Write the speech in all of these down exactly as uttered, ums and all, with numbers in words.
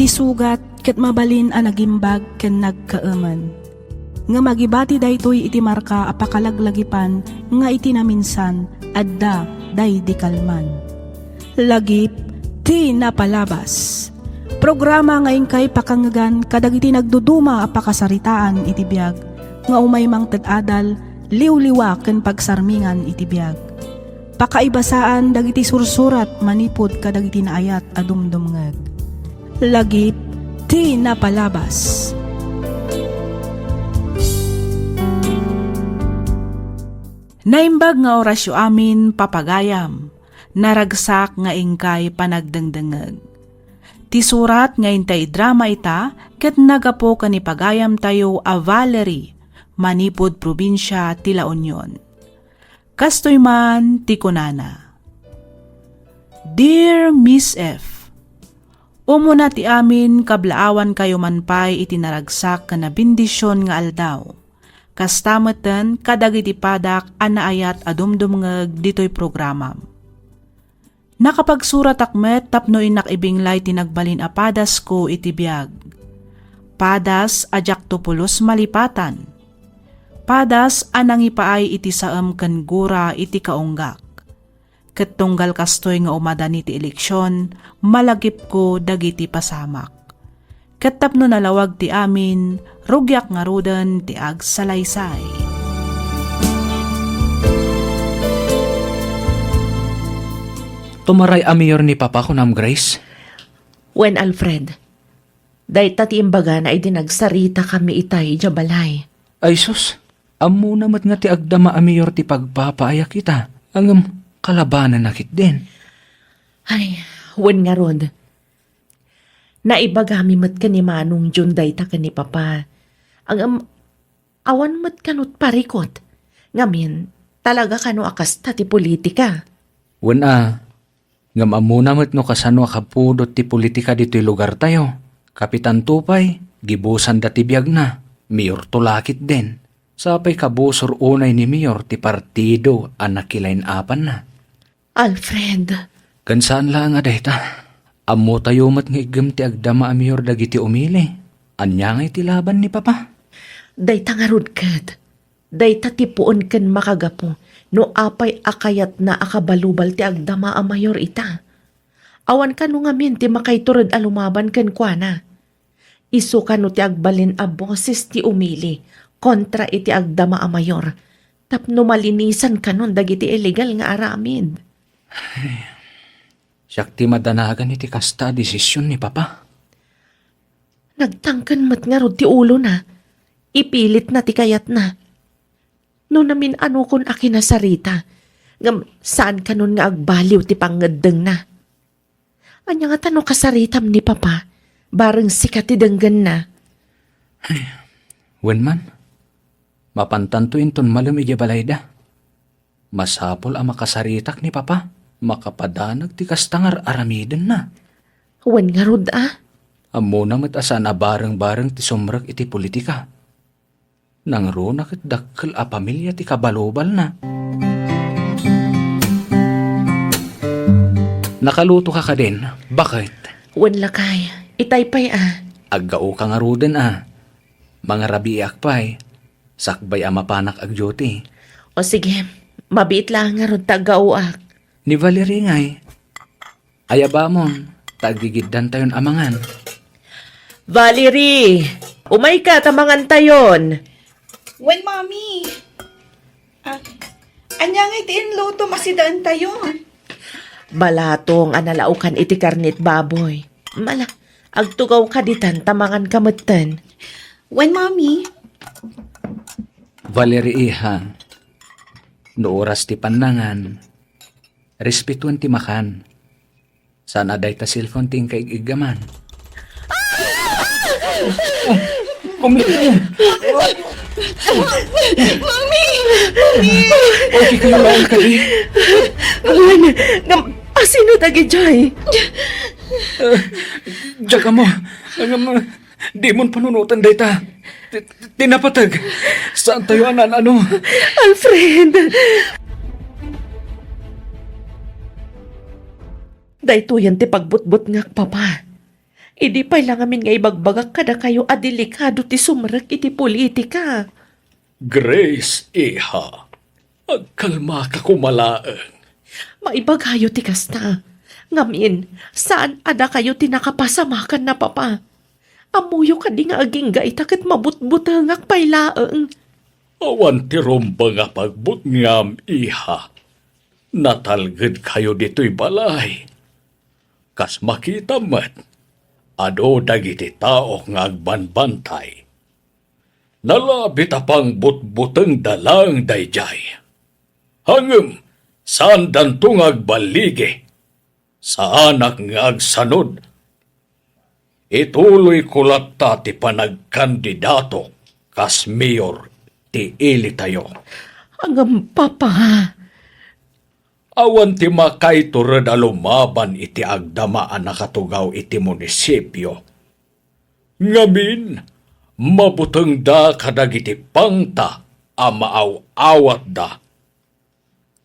Isugat ket mabalin a nagimbag ken nagkaemen. Ngem agibati daytoy iti marka a pakalaglagipan nga iti naminsan adda daydi kalman. Lagip ti napalabas. Programa nga inkay pakangngegan kadagiti nagduduma a pakasaritaan iti biag nga umay mangted adal, liwliwa ken pagsarmingan iti biag. Pakaibasaan dagiti sursurat manipud kadagiti naayat a dumdumngeg. Lagip ti napalabas. Naimbag nga orasyo amin, papagayam, naragsak nga inkay panagdengdengngeg. Ti surat nga intay idrama ita ket nagapu ken ni pagayamtayo a Valerie manipud probinsia ti La Union. Kastoy man ti kunana, Dear Miss F, umuna ti amin, kablaawankayo man pay iti naragsak ken nabendision nga aldaw. Kasta metten kadagiti padak a naayat a dumdumngeg ditoy programam. Nakapagsuratak met tapno innak ibinglay ti nagbalin a padasko iti biag. Padas a diakto pulos malipatan. Padas a nangipaay iti saem ken gura iti kaunggak. Ket tunggal kastoy nga umadani ti eleksion, malagipko dagiti pasamak. Ket tapno nalawag ti amin, rugiak ngaruden ti agsalaysay. Tumaray a mayor ni Papa, kunam, Grace? Wen, Alfred. Dayta ti imbagana idi nagsaritakami itay idiay balay. Ay sus, ammona met nga ti agdama a mayor ti pagpapaayak ita, ngem kalabananna ketdin. Ay, wen ngarud. Naibagami met ken ni Manong Jun dayta ken ni Papa. Ngem awan met kano ti parikut. Ngamin, talaga kano a kasta ti politika? Wen a, ngem ammona met no kasano a kapudot ti politika ditoy lugartayo. Kapitanto pay, gibusanda ti biagna, mayorto la ketdin. Sapay kabusor unay ni mayor ti partido a nakilain-apanna. Alfred. Ken saan laeng a dayta. Ammotayo met nga iggem ti agdama a mayor dagiti umili. Ania ngay ti laban ni Papa? Dayta ngarud ket. Dayta ti puon ken makagapu no apay a kayatna a kabalubal ti agdama a mayor ita. Awan kano ngamin ti makaitured a lumaban kenkuana. Isu kano ti agbalin a boses ti umili kontra iti agdama a mayor tapno malinisan kanon dagiti illegal nga aramid. Siak ti madanagan iti kasta a desisyon ni Papa. Nagtangken met ngarud ti ulona. Ipilitna ti kayatna. No namin-anokon a kinasarita, ngem saan kanon nga agbaliw ti pangngeddengna. Ania ngata no kasaritam ni Papa, bareng sika ti denggenna? Ay, wen man, mapantanto inton malem idiay balayda. Masapul a makasaritak ni Papa, makapadanag ti kasta nga ar-aramidenna. Wen ngarud a? Ammona met a saan a bareng-bareng ti sumrek iti politika. Nangruna ket dakkel a pamilia ti kabalubalna. Nakalutoka kadin, baket? Wen lakay, itay pay a. Aggaoka ngaruden a. Mangarabiiak pay, sakbay a mapanak agduty. O sige, mabiit laeng ngarud ta aggaoak. Ni Valerie ngay, ayabamon, ta aggigiddantayon a mangan. Valerie, umayka ta mangantayon. Wen, Mami. Ah, ania ngay ti inlutom a sidaentayon? Balatong a nalaokan iti karnet baboy. Mala, agtugawka ditan ta manganka metten. Wen, Mami. Valerie, iha, no oras ti pannangan, respetuen ti makan. Saan a dayta cellphone ti inka ig-iggaman. Oh, Mami! Mami! Okay kayo lang kadi? Wen, ngem, asino dagidiay? Ah, diak ammo. Ngem, di mon panunoten dayta. Ti, ti napateg. Saantayo a naan-ano. Alfred! Daytoyen ti pagbutbutngak, Papa. Idi pay la ngamin nga ibagbagak kadakayo a delikado ti sumrek iti politika. Grace, iha, agkalmaka koma laeng. Maibagayo ti kasta. Ngamin, saan a dakayo ti nakapasamakan na, Papa. Ammoyo kadi nga agingga ita ket mabutbutengak pay laeng. Awan ti rumbeng a pagbutngam, iha. Natalgedkayo ditoy balay. Kas makitam met, adu dagiti tao nga agbanbantay. Nalabit a pangbutbutengda laeng daydiay. Ngem, saandanto nga agballigi. Saanak nga agsanud. Ituloyko latta ti panagkandidato kas mayor ti ilitayo. Ngem, Papa. Awan ti makaitured a lumaban iti agdama a nakatugaw iti munisipio. Ngamin, mabutengda kadagiti pangta a maaw-awatda.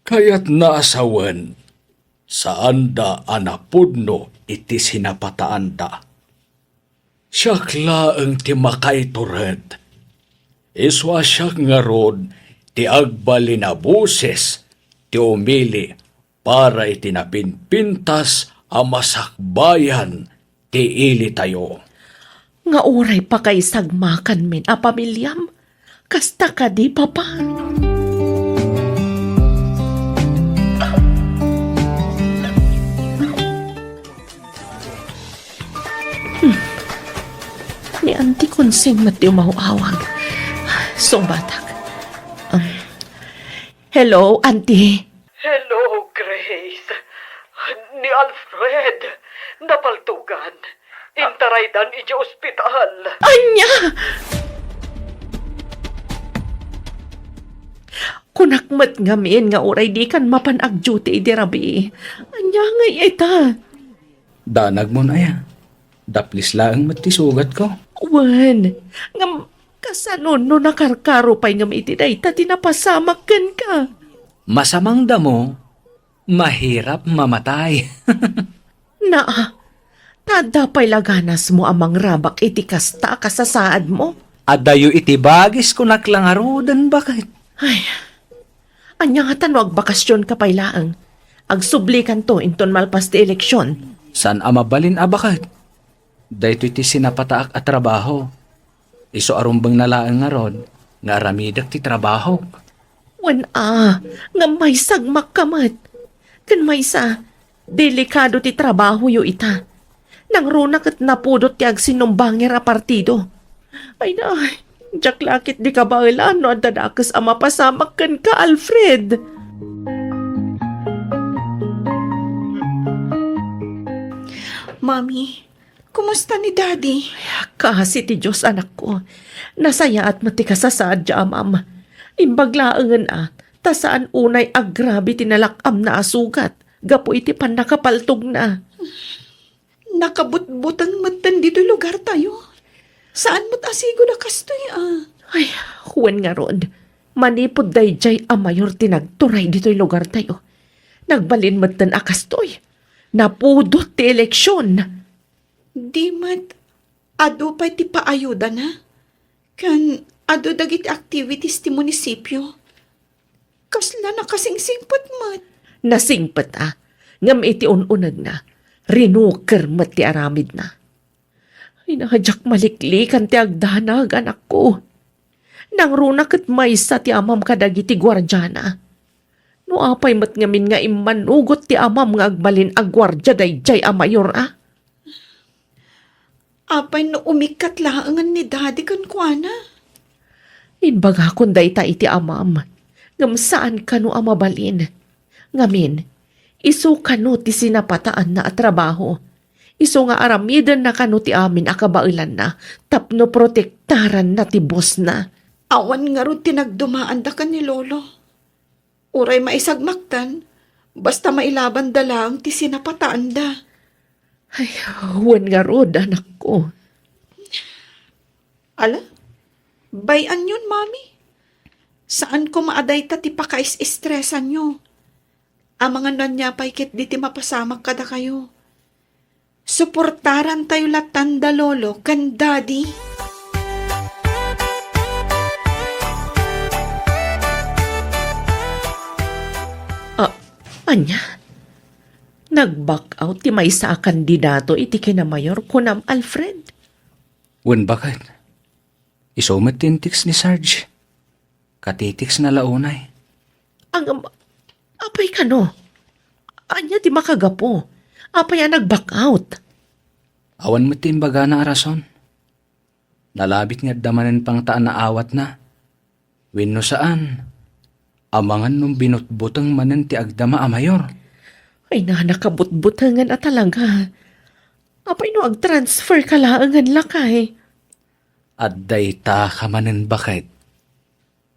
Kayatna a sawen, saanda a napudno iti sinapataanda. Siak laeng ti makaitured. Isu a siak ngarud ti agbalin a boses ti umili para iti napinpintas a masakbayan ti ilitayo. Nga uray pakaisagmakanmin a pamiliam, kasta kadi, Papa? Hmm. Ni Auntie Consing met ti umaw-awag. Sungbatak. Um, hello, Auntie. Hello, Grace. Ni Alfred, napaltugan. Intaraydan idiay ospital. Ania? Kunak met ngamin nga uray dikan mapan agduty idi rabii. Ania ngay ita? Danagmon aya? Daplis laeng met ti sugatko. Wen, ngem kasano no nakarkaro pay ngem iti dayta ti napasamak kenka? Masamangdamo, mahirap mamatay. Naa, ta adda pay la ganasmo a mangrabak iti kasta a kasasaadmo? Adayo iti bagis kunak la ngaruden, baket. Ay, ania ngata no agbakasionka pay laeng? Agsublikanto inton malpas ti eleksion. Saan a mabalin a baket. Daytoy ti sinapataak a trabaho. Isu a rumbengna laeng ngarud nga aramidek ti trabahok. Wen a, ngem maisagmakka met. Ken maysa, delikado ti trabahoyo ita. Nangruna ket napudot ti agsinumbangir a partido. Ay, ay, diak la ket di kabaelan no adda dakes a mapasamak kenka, Alfred. Mami, kumusta ni Daddy? Kaasi ti Dios, anakko. Nasayaat met ti kasasaad ti amam. Imbag laengen a, ta saan unay agrabe ti nalak-amna a sugat gapu iti pannakapaltogna. Nakabutbuteng metten ditoy lugartayo. Saan met a sigud a kastoy a. Ay, wen ngarud, manipud daydiay a mayor ti nagturay ditoy lugartayo, nagbalin metten a kastoy. Napudot ti eleksion. Di met adu pay ti paayudana? Ken adu dagiti activities ti munisipio. Kasla nakasingsingpet met. Nasingpet a, ngem iti un-unegna, rinuker met ti aramidna. Ay, na, diak maliklikan ti agdanag, anakko. Nangruna ket maysa ti amam kadagiti guardiana. No apay met ngamin nga immanugot ti amam nga agbalin a guardia daydiay a mayor a? Apay no umikkat laengen ni Daddy kenkuana? Imbagakon dayta iti amam, ngem saan kano a mabalin. Ngamin, isu kano ti sinapataanna a trabaho. Isu nga aramidenna kano ti amin a kabaelanna tapno protektaranna ti bosna. Awan ngarud ti nagdumaanda ken ni Lolo. Uray maisagmaktan, basta mailabanda laeng ti sinapataanda. Ay, wen ngarud, anakko. Ala, bay-anyon, Mami. Saan koma a dayta ti pakais-estresanyo. Amangan no ania pay ketdi ti mapasamak kadakayo. Suportarantayo lattan da Lolo ken Daddy. Ah, ania? Nag-back out ti maysa a kandidato iti kinamayor, kunam, Alfred? Wen, baket. Isu met ti in-text ni Sarge. Katitext na la unay. Ang, apay kano? Ania ti makagapu? Apay a nag-back out? Awan met ti imbagana a rason. Nalabit nga adda manen pangta a naawatna. Wenno saan, amangan no binutbuteng manen ti agdama a mayor. Ay, na, nakabutbutengen a talaga. Apay no ag-transfer ka laengen, lakay? Adda ita ka manen, baket.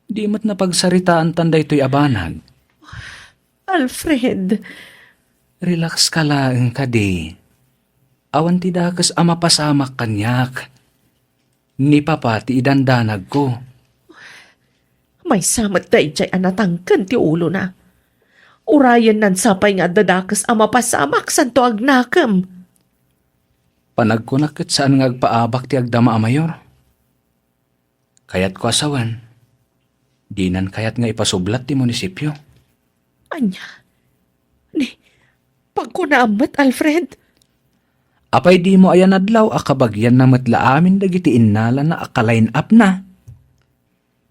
Di met napagsaritaantan daytoy a banag. Alfred. Relax ka laeng kadi. Awan ti dakes a mapasamak kaniak. Ni Papa ti idandanagko. Maysa met daydiay a natangken ti ulona. Urayen nansapay nga adda dakes a mapasamak santo agnakem. Panagkunak ket saan nga agpaabak ti agdama a mayor. Kayatko a sawen, dinan kayat nga ipasublat ti munisipio. Ania? Ni, pagkunaam met, Alfred? Apay dimo ayan adlaw a kabagianna met la amin dagiti innalana a ka-line up-na?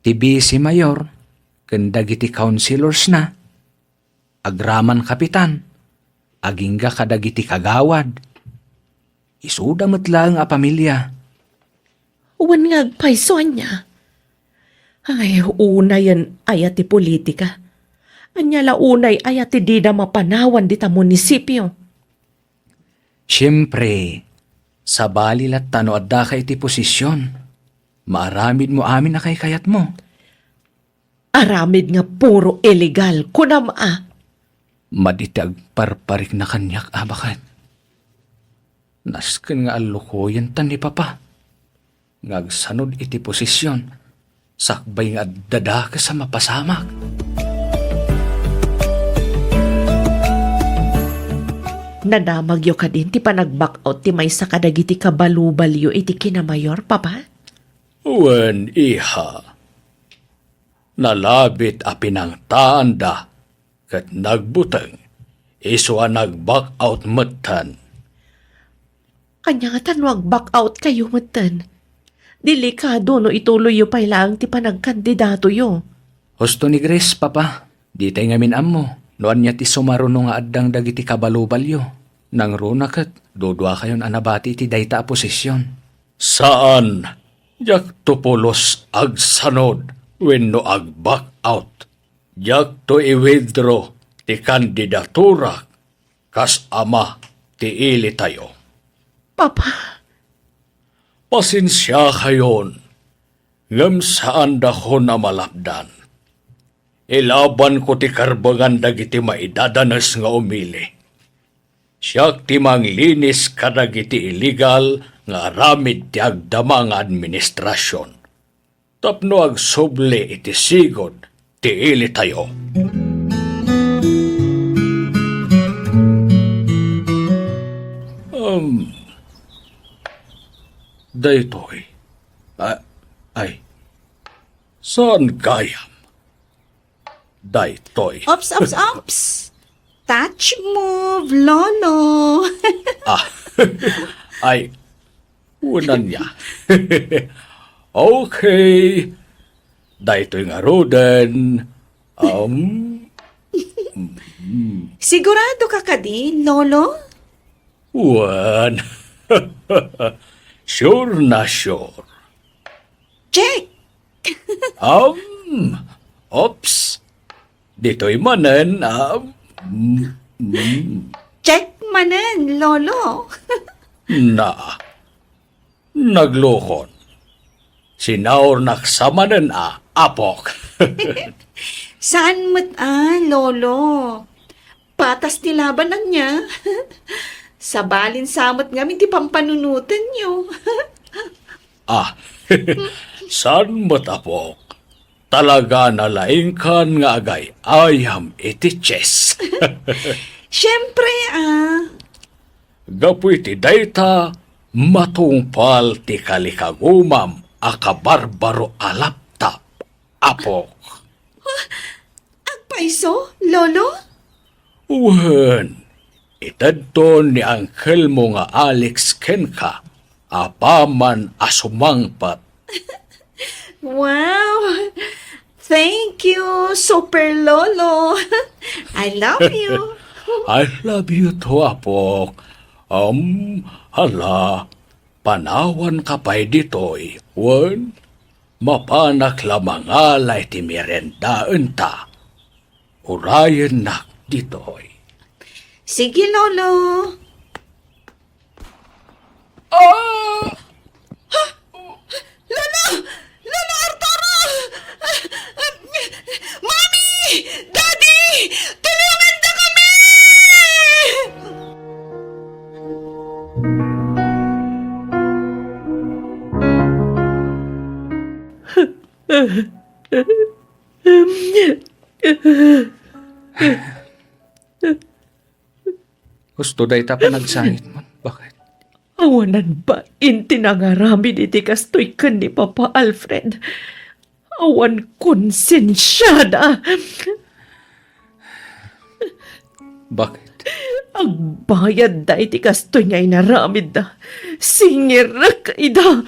Ti vice mayor ken dagiti councilors-na. Agraman kapitan, agingga kadagiti kagawad. Isuda met laeng a pamilia. Wen nga agpayso, ania? Ay, unayen aya ti politika? Ania la unay aya ti dida mapanawan dita munisipio? Siempre, sabali latta no addaka iti posisyon. Maaramidmo amin a kaykayatmo. Aramid nga puro illegal, kunam a. Madi ti agparparikna kaniak, a, baket. Nasken nga allukoyenta ni Papa nga agsanod iti posisyon sakbay nga adda dakes a mapasamak. Nadamagyo kadin ti panag-back out ti maysa kadagiti kabalubalyo iti kinamayor, Papa? Wen, iha. Nalabit a pinangtaanda ket nagbuteng, isu a nag-back out metten. Ania ngata no ag-back out kayo metten? Delikado no ituloyyo pay laeng ti panagkandidatoyo. Husto ni Grace, Papa. Ditay ngamin ammo no ania ti sumaruno nga addang dagiti kabalubalyo. Nangruna ket duduakayon a nabati iti dayta a posisyon. Saan, diakto pulos agsanod wenno ag-back out. Diakto i-withdraw ti kandidaturak kas ama ti ilitayo. Papa. Pasensiakayon, ngem saandakon a malapdan. Ilabanko ti karbengan dagiti maidadanes nga umili. Siak ti manglinis kadagiti illegal nga aramid ti agdama nga administrasion tapno agsubli iti sigud ti ilitayo. Um, daytoy. A-, ay, saan gayam? Daytoy. Ops, ops, ops! Touch move, Lolo! Ah, ay, unan niya. Okay. Daytoy ngaruden. Um, mm. Sigurado ka kadi, Lolo? Wen. Sure na sure. Check! Um, oops. Ditoy manen, um, mm, mm. Check manen, Lolo. Na, naglukon. Sinaurnak sa manen a, apok. Saan met a, Lolo? Patas ti laban ania. Sabalin sa met ngamin ti pampanunotenyo. Ah, saan met, apok? Talaga nalaingkan nga agay-ayam iti chess. Siempre, ah. Gapu iti dayta, matungpal ti kalikagumam a kabarbaro a laptop, apok. Agpayso, Lolo? Wen, itedton ni angkelmo nga Alex kenka, apaman a sumangpet. Wow! Thank you, Super Lolo. I love you. I love you too, apok. Um, hala, panawanka pay ditoy, wen? Mapanak la mangala iti meriendaenta. Urayennak ditoy. Sige, Lolo. Ah! Lolo! Lolo Arturo! Mami! Daddy! Tulongandakami! Husto dayta panagsangitmo. Bakit? Awanan bain ti nangaramid iti kastoy ken ni Papa Alfred. Awan konsensiada. Bakit? Agbayadda iti kastoy nga inaramidda. Singirek ida.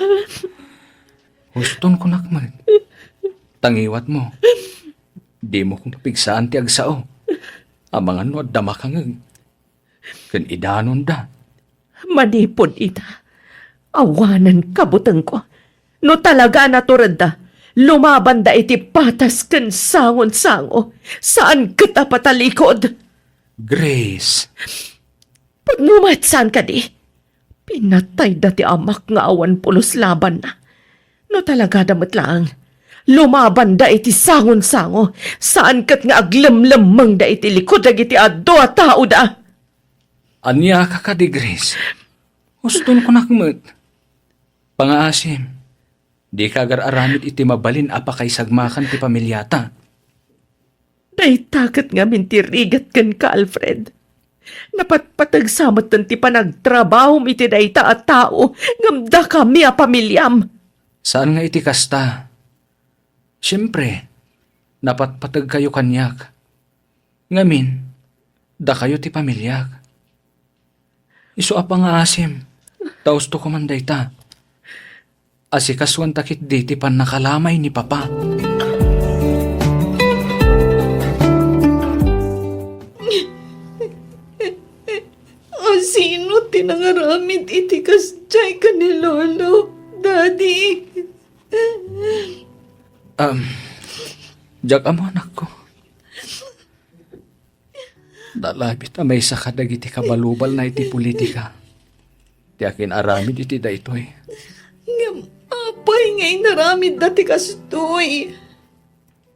Huston kunak met. Tangiwatmo. Dimo koma pigsaan ti agsao. Amangan no adda makangeg ken idanonda. Manipud ita, awanen kabutengko. No talaga a naturedda, lumabanda iti patas ken sangonsango, saan ket a patalikod. Grace. Pudno met saan kadi? Pinatayda ti amak nga awan pulos labanna. No talagada met laeng, lumabanda iti sangonsango, saan ket nga aglemlemmengda iti likod dagiti adu a taoda. Ania ka kadi, Grace? Huston kunak met. Pangaasim, dika agar-aramid iti mabalin a pakaisagmakan ti pamiliata. Dayta ket ngamin ti rigat kenka, Alfred. Napatpateg sa metten ti panagtrabahom iti dayta a tao ngem dakami a pamiliam. Saan nga iti kasta. Siempre, napatpategkayo kaniak. Ngamin, dakayo ti pamiliak. Isu a pangaasim, ta husto koma dayta. Asikasuanta ketdi ti pannakalamay ni Papa. Asino ti nangaramid iti kasdiay ken ni Lolo, Daddy? Um, diak ammo, anakko. Nalabit a maysa kadagiti kabalubalna iti politika ti akin-aramid iti daytoy. Ngem apay nga inaramidda ti kastoy?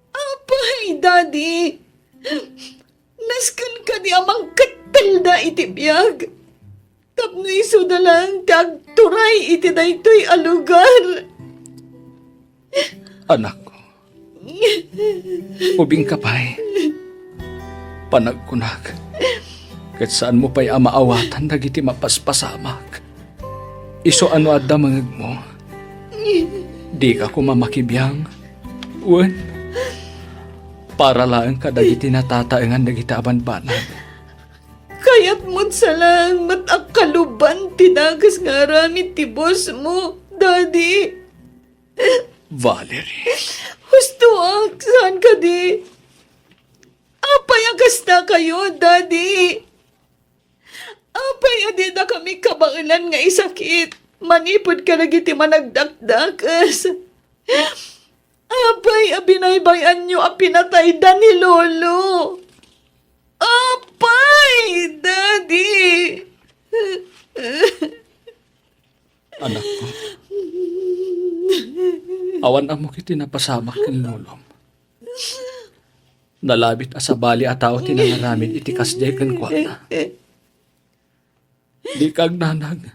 Apay, Daddy? Nasken kadi a mangkettelda iti biag? Tapno isuda laeng ti agturay iti daytoy a lugar. Anakko, ubingka pay. Panagkunak, ket saanmo pay a maawatan dagiti mapaspasamak. Isu a no adda mangegmo, dika koma makibiang. Wen, para laeng kadagiti natataengan dagiti a banbanag. Kayatmon sa laeng met a kaluban ti dakes nga aramid ti bossmo, Daddy. Valerie. Hustoak, saan kadi? Apay a kasta kayo, Daddy? Apay a didakami kabaelan nga isakit manipud kadagiti managdakdakes? Apay a binaybay-anyo a pinatayda ni Lolo? Apay, Daddy! Anakko, awan ammok iti napasamak ken lolom. Nalabit a sabali a tao ti nangaramid iti kasdiay kenkuana. Dika agnanag.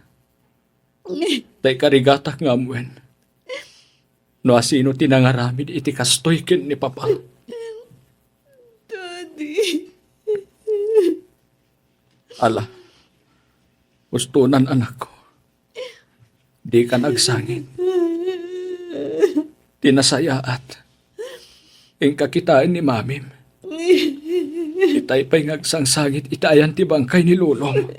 Tay karigatak nga amuen no asino ti nangaramid iti kastoy ken ni Papa. Daddy. Ala, Hustonan, anakko. Dikan agsangit. Ti nasayaat, inka kitaen ni mamim. Itay pay nga agsangsangit iti ayan ti bangkay ni lolom.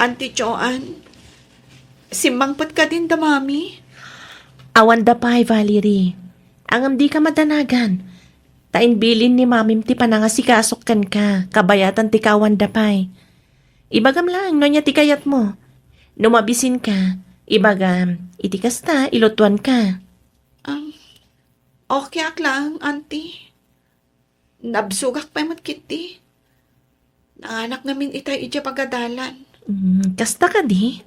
Auntie Joan, simmangpet kadin da Mami? Awan da pay, Valerie. Ngem dika madanagan. Ta imbilin ni Mamim ti panangasikasok kenka, kabayatan ti kaawan da pay. Ibagam laeng no ania ti kayatmo. No mabisinka, ibagam, iti kasta, ilutuanka. Um, okay ak laeng, Auntie. Nabsogak pay met ketdi. Nanganak ngamin itay idiay pagadalan. Mm, kasta kadi?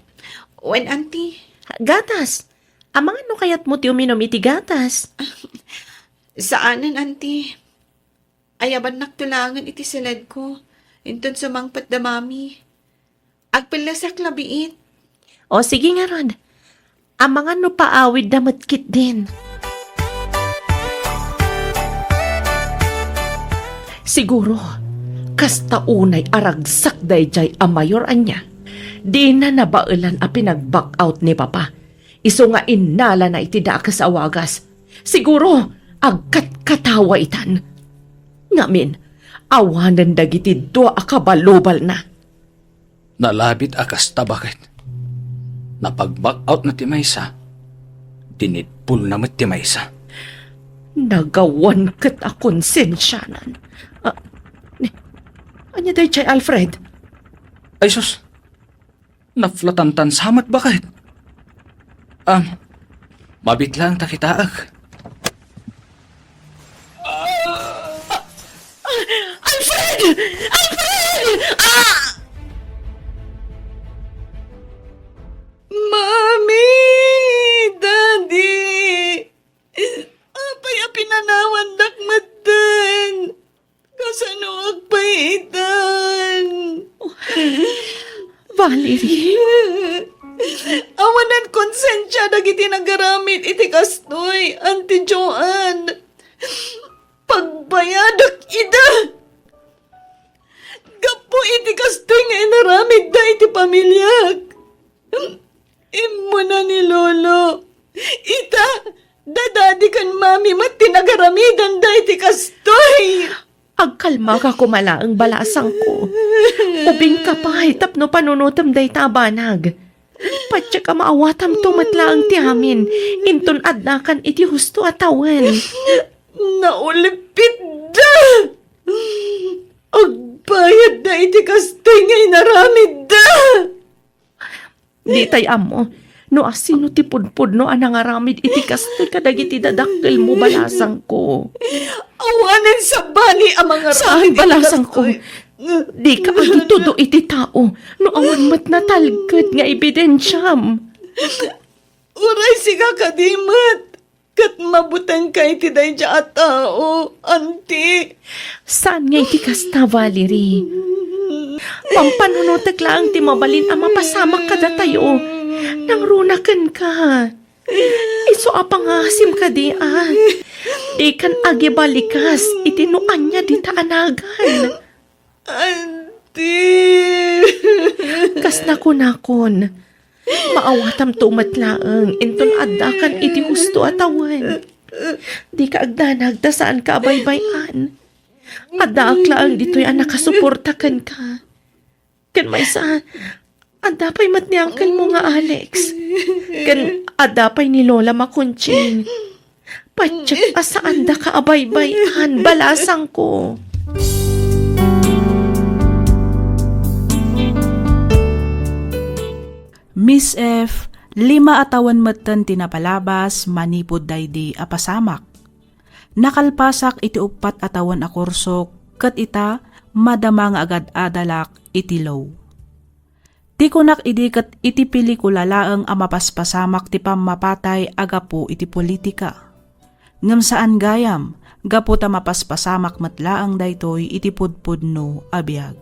Wen, Auntie. Gatas. Amangan no kayatmo ti uminum iti gatas. Saanen, Auntie. Ayabannakto laengen iti siledko. Inton sumangpet da Mami. Agpellesak labiit. O, sige ngarud. Amangan no paawidda met ketdin. Siguro, kasta unay a ragsak daydiay a mayor ania, dina nabaelan a pinag-back out ni Papa. Isu nga innalana iti dakes a wagas. Siguro, agkatkatawa itan. Ngamin, awanen dagiti dua a kabalubalna. Nalabit a kasta, baket. Napag-back out na ti maysa, dinidpulna met ti maysa. Nagawan ket a konsensianan. Ah, ni, ania daydiay, Alfred? Ay sus, naflatantan sa met, baket. Am, mabit lang ta kitaek. Alfred! Alfred! Ah! Mami! Daddy! Apay a pinanawandak metten? Kasano agpayitan? Valerie. Awanan konsensia dagiti nagaramid iti kastoy, Auntie Joan. Pagbayadak ida. Gapu iti kastoy nga inaramidda iti pamiliak. Immuna ni Lolo. Ita, da Daddy ken Mami met ti nagaramidanda iti kastoy. Agkalmaka koma laeng, balasangko. Ubingka pay tapno panunotem dayta a banag. Patiek a maawatamto met laeng ti amin, inton addakan iti husto a tawen. Naulipitda! Agbayadda iti kastoy nga inaramidda! Ditay ammo no asino ti pudpudno a nangaramid iti kastoy kadagiti dadakkelmo, balasangko. Awanen sabali a mangaramid iti kastoy. Saan, balasangko. Dika agitudo iti tao no awan met natalged nga ebidensiam. Uray sika kadi met. Ket mabutengka iti daydiay a tao, Auntie. Saan nga iti kasta, Valerie. Pampanunotek laeng ti mabalin a mapasamak kadatayo. Nangruna kenka. Isu a pangaasim kadi a dikan agibalikas iti no ania dita a nagan. Auntie! Kas nakunakon, maawatamto met laeng inton addakan iti husto a tawen. Dika agdanag ta saanka a baybay-an. Addaak laeng ditoy a nakasuporta kenka. Ken maysa, adda pay met ni uncle mo nga Alex. Ken adda pay ni Lola Makunching. Patiek a saandaka a baybay-an, balasangko. Miss F, lima a tawen metten ti napalabas manipud daydi a pasamak. Nakalpasak iti uppat a tawen a kursok, ket ita, madama nga agad-adalak iti law. Ti kunak idi ket iti pelikula laeng a mapaspasamak ti pammapatay a gapu iti politika. Ngem saan gayam, gapu ta mapaspasamak met laeng daytoy iti pudpudno a biag.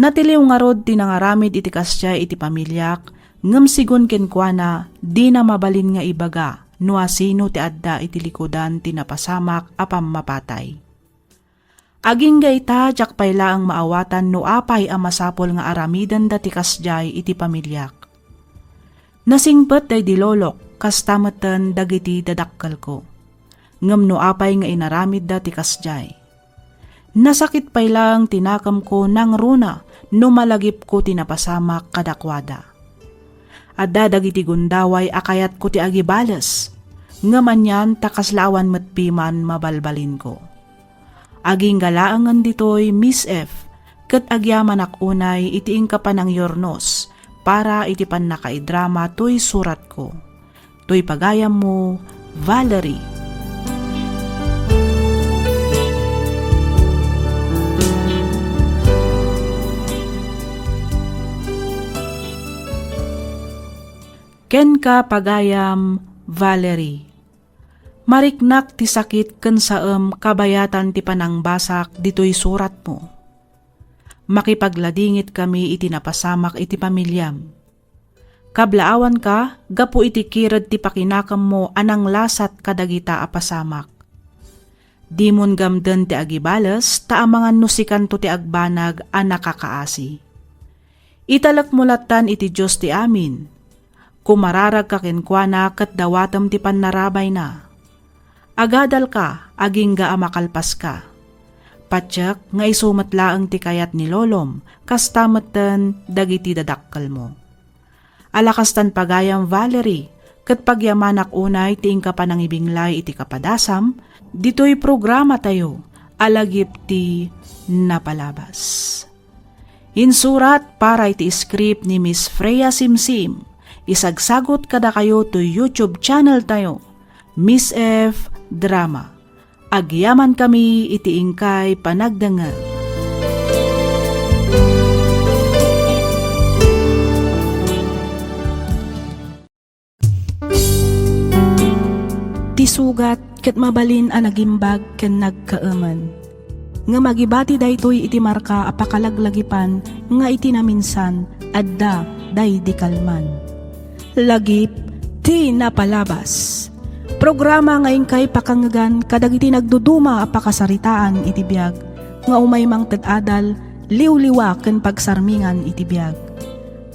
Natiliw ngarud ti nangaramid iti kasdiay iti pamiliak, ngem sigun kenkuana, dina mabalin nga ibaga no asino ti adda iti likudan ti napasamak a pammapatay. Agingga ita, diak pay laeng maawatan no apay a masapul nga aramidenda ti kasdiay iti pamiliak. Nasingpet daydi lolok, kasta metten dagiti dadakkelko. Ngem no apay nga inaramidda ti kasdiay. Nasakit pay laeng ti nakemko nangruna no malagipko ti napasamak kadakuada. Adda dagiti gundaway a kayatko ti agibales, ngem anian ta kasla awan met piman mabalbalinko. Agingga laengen ditoy, Miss F, ket agyamanak unay iti inka panangyurnos para iti pannakaidrama toy suratko. Toy pagayammo, Valerie. Kenka, pagayam, Valerie. Mariknak ti sakit ken saem kabayatan ti panangbasak ditoy suratmo. Makipagladingitkami iti napasamak iti pamiliam. Kablaawanka gapu iti kired ti pakinakemmo a nanglasat kadagita a pasamak. Dimon gamden ti agibales, ta amangan no sikanto ti agbanag a nakakaasi. Italekmo lattan iti Dios ti amin. Kumararagka kenkuana ket dawatem ti pannarabayna. Agadalka, agingga a makalpaska. Patiek nga isu met laeng ti kayat ni lolom, kasta metten dagiti dadakkelmo. Ala kastan pagayam, Valerie, ket pagyamanak unay ti inka panangibinglay iti kapadasam, ditoy programatayo a Lagip ti Napalabas. Insurat para iti script ni Miss Freya Simsim. Isagsagut kadakayo toy YouTube channel tayo, Miss F Drama. Agyamankami iti inkay panagdengngeg. Ti sugat ket mabalin a nagimbag ken nagkaemen. Ngem agibati daytoy iti marka a pakalaglagipan nga iti naminsan, adda daydi kalman. Lagip ti Napalabas. Programa nga inkay pakangngegan kadagiti nagduduma a pakasaritaan iti biag nga umay mangted adal, liwliwa ken pagsarmingan iti biag.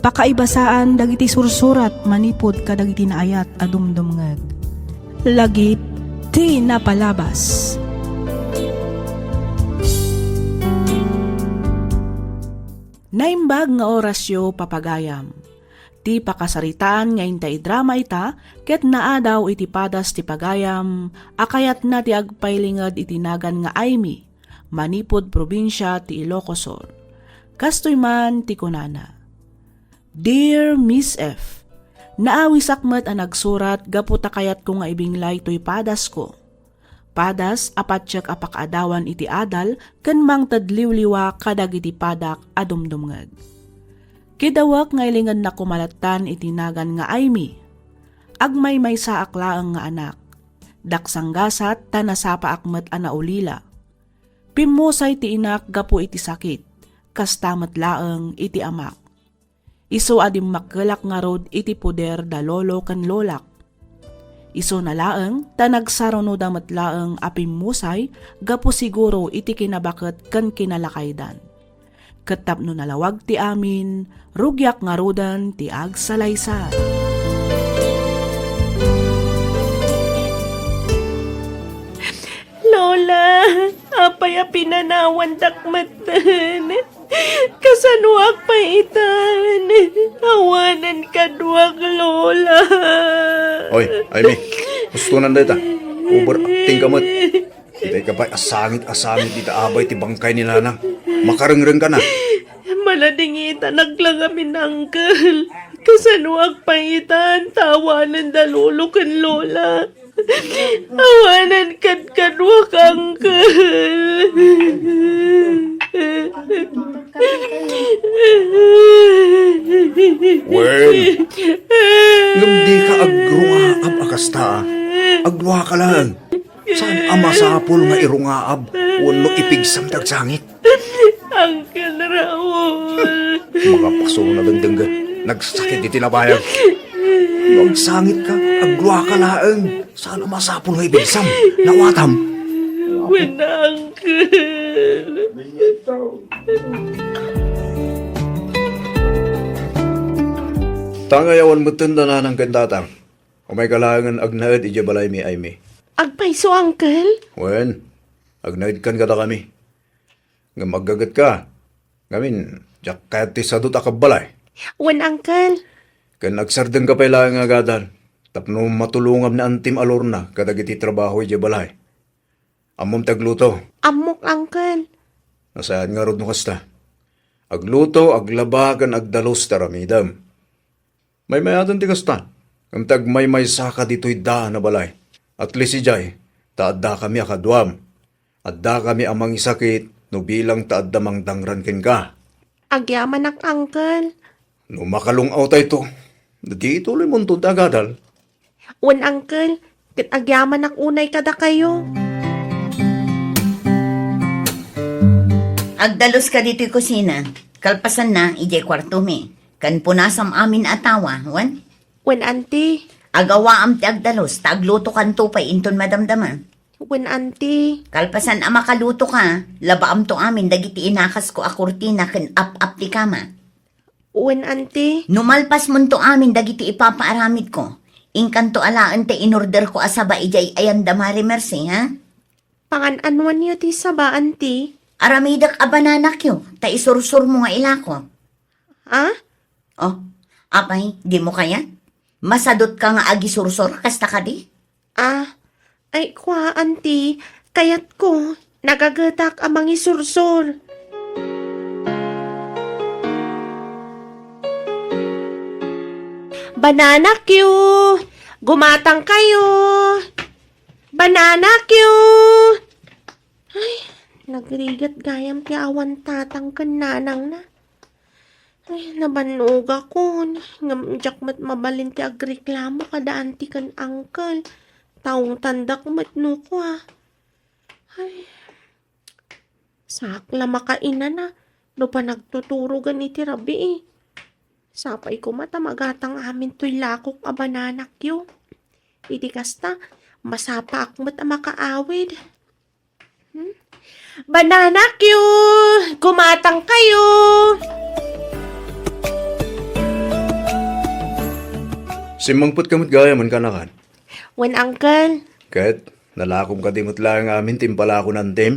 Pakaibasaan dagiti sursurat manipud kadagiti naayat a dumdumngeg. Lagip ti Napalabas. Naimbag nga orasyo, papagayam. Ti pakasaritaan nga inta idrama ita ket naadaw iti padas ti pagayam a kayatna ti agpailinged iti nagan nga Aimee, manipud probinsia ti Ilocos Sur. Kastoy man ti kunana, "Dear Miss F, naawisak met a nagsurat gapu ta kayatko nga ibinglay toy padasko. Padas a patiek a pakaadawan iti adal ken mangted liwliwa kadagiti padak a dumdumngeg. Kidawek nga ilingednak koma lattan iti nagan nga Aimee. Agmaymaysaak laeng nga anak. Daksanggasat ta nasapaak met a naulila. Pimmusay ti inak gapu iti sakit, kasta met laeng iti amak. Isu a dimmakkelak ngarud iti poder da lolo ken lolak. Isuna laeng ta nagsarunoda met laeng a pimmusay gapu siguro iti kinabaket ken kinalakaydan. Ket tapno nalawag ti amin, rugiak ngaruden ti agsalaysay." "Lola, apay a pinanawandak metten? Kasanoak pay itan? Awanen kaduak, Lola." "Oy, Aimee, hustonan dayta. Overacting ka met. Itay ka pay a sangit-sangit ita abay ti bangkay ni Nanang. Makarengreng ka na." "Maladingitanak la ngamin, Uncle. Kasanoak pay itan ta awanen da lolo ken lola? Awanan kadkaduak, uncle. Wen, ngem dika agrungaab a kasta. Agluaka laeng. Saan a masapul nga irungaab wenno ipigsam ti agsangit? Uncle Raul. Makapaso no nadengdenggen. Nagsakit iti nabayag. No agsangitka, agluaka laeng. Saan a masapul nga ipigsam? Nawatam. Wen, uncle. Tangay awan metten da nanang ken tatang. Umayka laengen agnaed idiay balaymi, Aimee. Agpayso, uncle? Wen, agnaedkan kadakami. Ngem aggagetka. Ngamin, diak kayat ti sadut a kabbalay. Wen, uncle. Ken agsardengka pay laeng nga agadal tapno matulongam ni antim a Lorna kadagiti trabaho idiay balay. Ammom ti agluto? Ammok, uncle. Nasayaat ngarud no kasta. Agluto, aglaba, ken agdalus ti aramidem. Maymayaten ti kasta, ngem ti agmaymaysaka ditoy daan a balay. At least idiay, ta addakami a kaduam. Addakami a mangisakit no bilang ta adda mangdangran kenka. Agyamanak, uncle. No makalung-awtayto, di ituloymonto ti agadal. Wen, uncle, ket agyamanak unay kadakayo. Agdaluska ditoy kusina. Kalpasanna, idiay kuartomi. Ken punasam amin a tawa, wen? Wen, auntie. Agawaam ti agdalus, ta aglutokanto pay inton madamdama. Wen, auntie. Kalpasan a makalutoka, labaamto amin dagiti inakasko a kurtina ken ap-ap ti kama. Wen, auntie. No malpasmonto amin dagiti ipapaaramidko, inkanto alaen ti inorderko a saba idiay ayanda Marie Merced, ha? Pangan-anuanyo ti saba, auntie? Aramidek a bananakyo, ta isursurmo nga ilako. Ha? Oh, apay, dimo kayat? Masadutka nga agisursor, kasta kadi? Ah, ay, kua, auntie, kayatko, nagagetak a mangisursor. Bananakyo! Gumatangkayo! Bananakyo! Ay, nagrigat gayam ti awan tatang ken nanangna. Ay, nabannogakon, ngem diak met mabalin ti agreklamo kada auntie ken uncle. Taungtandak met no kua. Ay, saak la makainana no panagtuturogan iti rabii. Sapay koma ta magatang amin toy lakok a bananakyo. Iti kasta, masapaak met a makaawid. Hmm? Bananakyo! Gumatangkayo! Simmangpetka met gayam, kanakan? Wen, uncle. Ket, nalakom kadi met laeng amin ti impalako ni antim?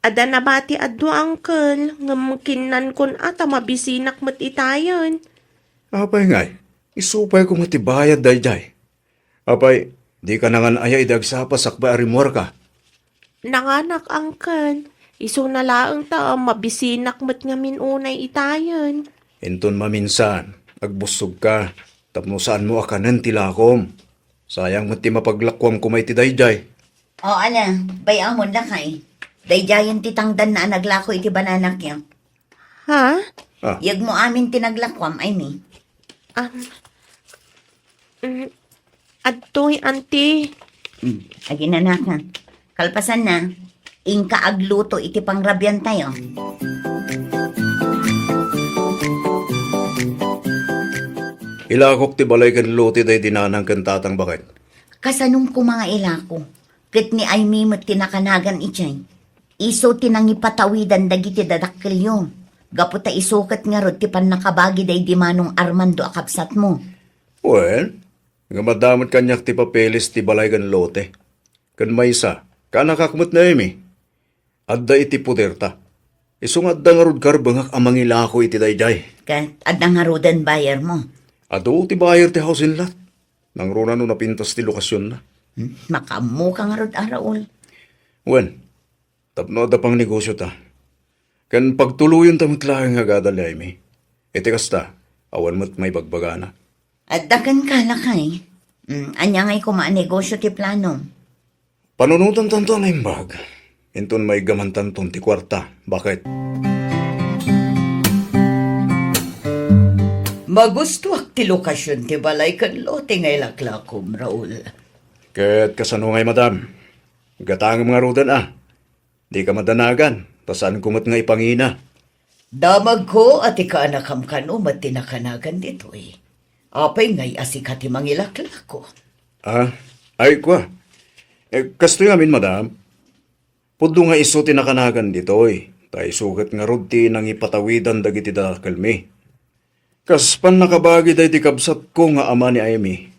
Adda nabati a dua, uncle, ngem kinnankon a ta mabisinak met itayen. Apay ngay, isu pay koma ti bayad daydiay. Apay, dika nangan aya idi agsapa sakbay a rimmuarka? Nanganak, uncle. Isuna laeng ta mabisinak met ngamin unay itayen. Inton maminsan, agbussogka, tapno saanmo a kanen ti lakom. Sayang met ti mapaglakuam koma iti daydiay. O, ala, bay-amon, lakay. Daydiayen ti tangdanna a naglako iti bananakyo. Ha? Ah. Yegmo amin ti naglakuam, Aimee. Um, mm, adtoy, auntie. Mm, aginanaka. Kalpasanna, inka agluto iti pangrabiantayo. Ilakok ti balay ken lote daydi nanang ken tatang baket. Kasanom koma nga ilako, ket ni Aimee met ti nakanagan idiay. Isu ti nangipatawidan dagiti dadakkelyo, gapu ta isu ket ngarud ti pannakabagi daydi Manong Armando a kabsatmo. Wen, ngem adda met kaniak ti papeles ti balay ken lote. Ken maysa, kaanakak met ni Aimee. Adda iti poderta. Isu nga adda ngarud karbengak a mangilako iti daydiay. Ket adda ngaruden bayermo? Adu ti bayer ti housing lot. Nangruna no napintas ti lokasionna. Hmm, makaammoka ngarud a, Raul. Wen, tapno adda pangnegosiota. Ken pagtuloyenta met laeng nga agadal ni Aimee. Iti kasta, awan met maibagbagana. Adda kenka, lakay. Mm, ania ngay koma a negosyo ti planom? Panunotantanto a naimbag. Inton maiggamantanton ti kuarta. Bakit? Magustuak ti lokasion ti balay ken lote nga ilaklakom, Raul. Ket kasano ngay, madam? Gatangem ngaruden a. Dika madanagan, ta saanko met nga ipangina. Damagko a ti kaanakam kano met ti nakanagan ditoy. Apay ngay a sika ti mangilaklako? Ah, ay, kua. Eh, kastoy ngamin, madam. Pudno nga isu ti nakanagan ditoy, ta isu ket ngarud ti nangipatawidan dagiti dadakkelmi. Kas pannakabagi daydi kabsatko nga ama ni Aimee.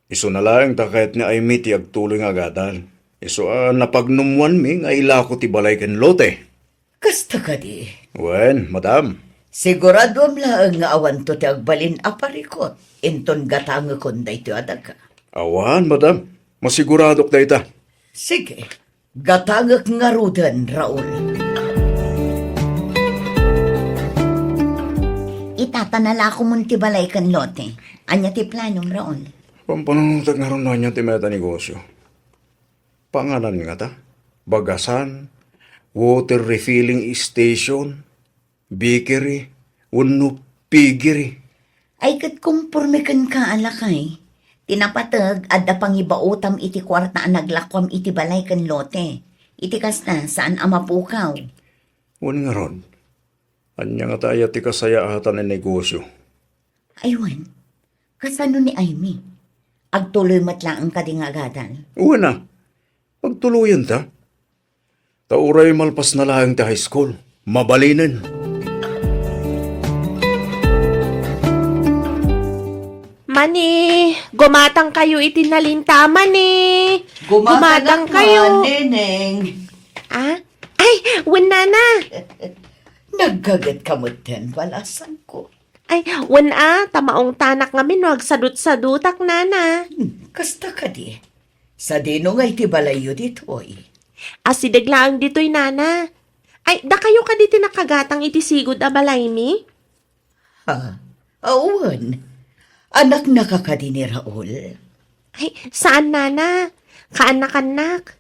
Isuna laeng ta kayat ni Aimee ti agtuloy nga agadal. Isu a napagnumwanmi nga ilako ti balay ken lote. Kasta kadi? Wen, madam. Siguraduam laeng nga awanto ti agbalin a parikut inton gatangekon daytoy a daga. Awan, madam. Masiguradok dayta. Sige. Gatangek ngaruden, Raul. Ita ta nalakomon ti balay ken lote. Ania ti planom, Raul? Pampanunotek ngarud no ania ti mayat a negosyo. Panganan ngata? Bagasan, water refilling station, bakery, wenno piggery. Ay, ket komporme kenka a lakay. Ti napateg, adda pangibaotam iti kuarta a naglakuam iti balay ken lote. Iti kasta, saan a mapukaw. Wen ngarud, ania ngata aya ti kasayaatan a negosyo? Ay, wen, kasano ni Aimee? Agtuloy met laeng kadi nga agadal? Wen a, agtuloyenta. Ta uray malpasna laeng ti high school, mabalinen. Mani, gumatang kayo iti nalinta, mani. Gumatang kayo, Neneng. Ah? Ay, wen, nana. Naggaget ka met ten, balasangko. Ay, wen a, ta maungtanak ngamin no agsadutsadutak, nana. Hmm, kasta kadi. Sadino nga iti balayyo ditoy? Asideg laeng ditoy, nana. Ay, dakayo kadi ti nakagatang iti sigud a balaymi? Ha? Awan. Anaknaka kadi ni Raul? Ay, saan, nana. Kaanakannak.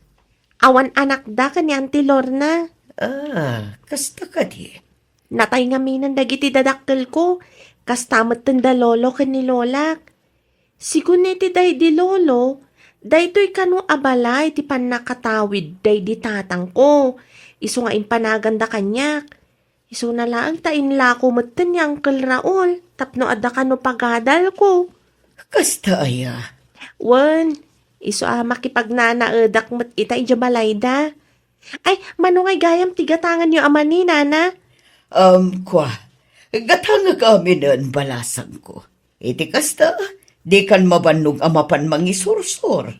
Awan anakda ken ni Auntie Lorna. Ah, kasta kadi. Natay ngaminen dagiti dadakkelko, kasta metten da lolo ken ni lolak. Sigun iti daydi lolo, daytoy kano a balay ti pannakatawid daydi tatangko, isu nga impanaganda kaniak. Isuna laeng ta inlako metten ni Uncle Raul tapno adda kano pagadalko. Kasta aya? Wen, isu a makipagnanaedak met ita idiay balayda. Ay, mano ngay gayam ti gatanganyo a mani, nana? Um, kua, gatangek aminen, balasangko. Iti kasta, dikan mabannog a mapan mangisursor.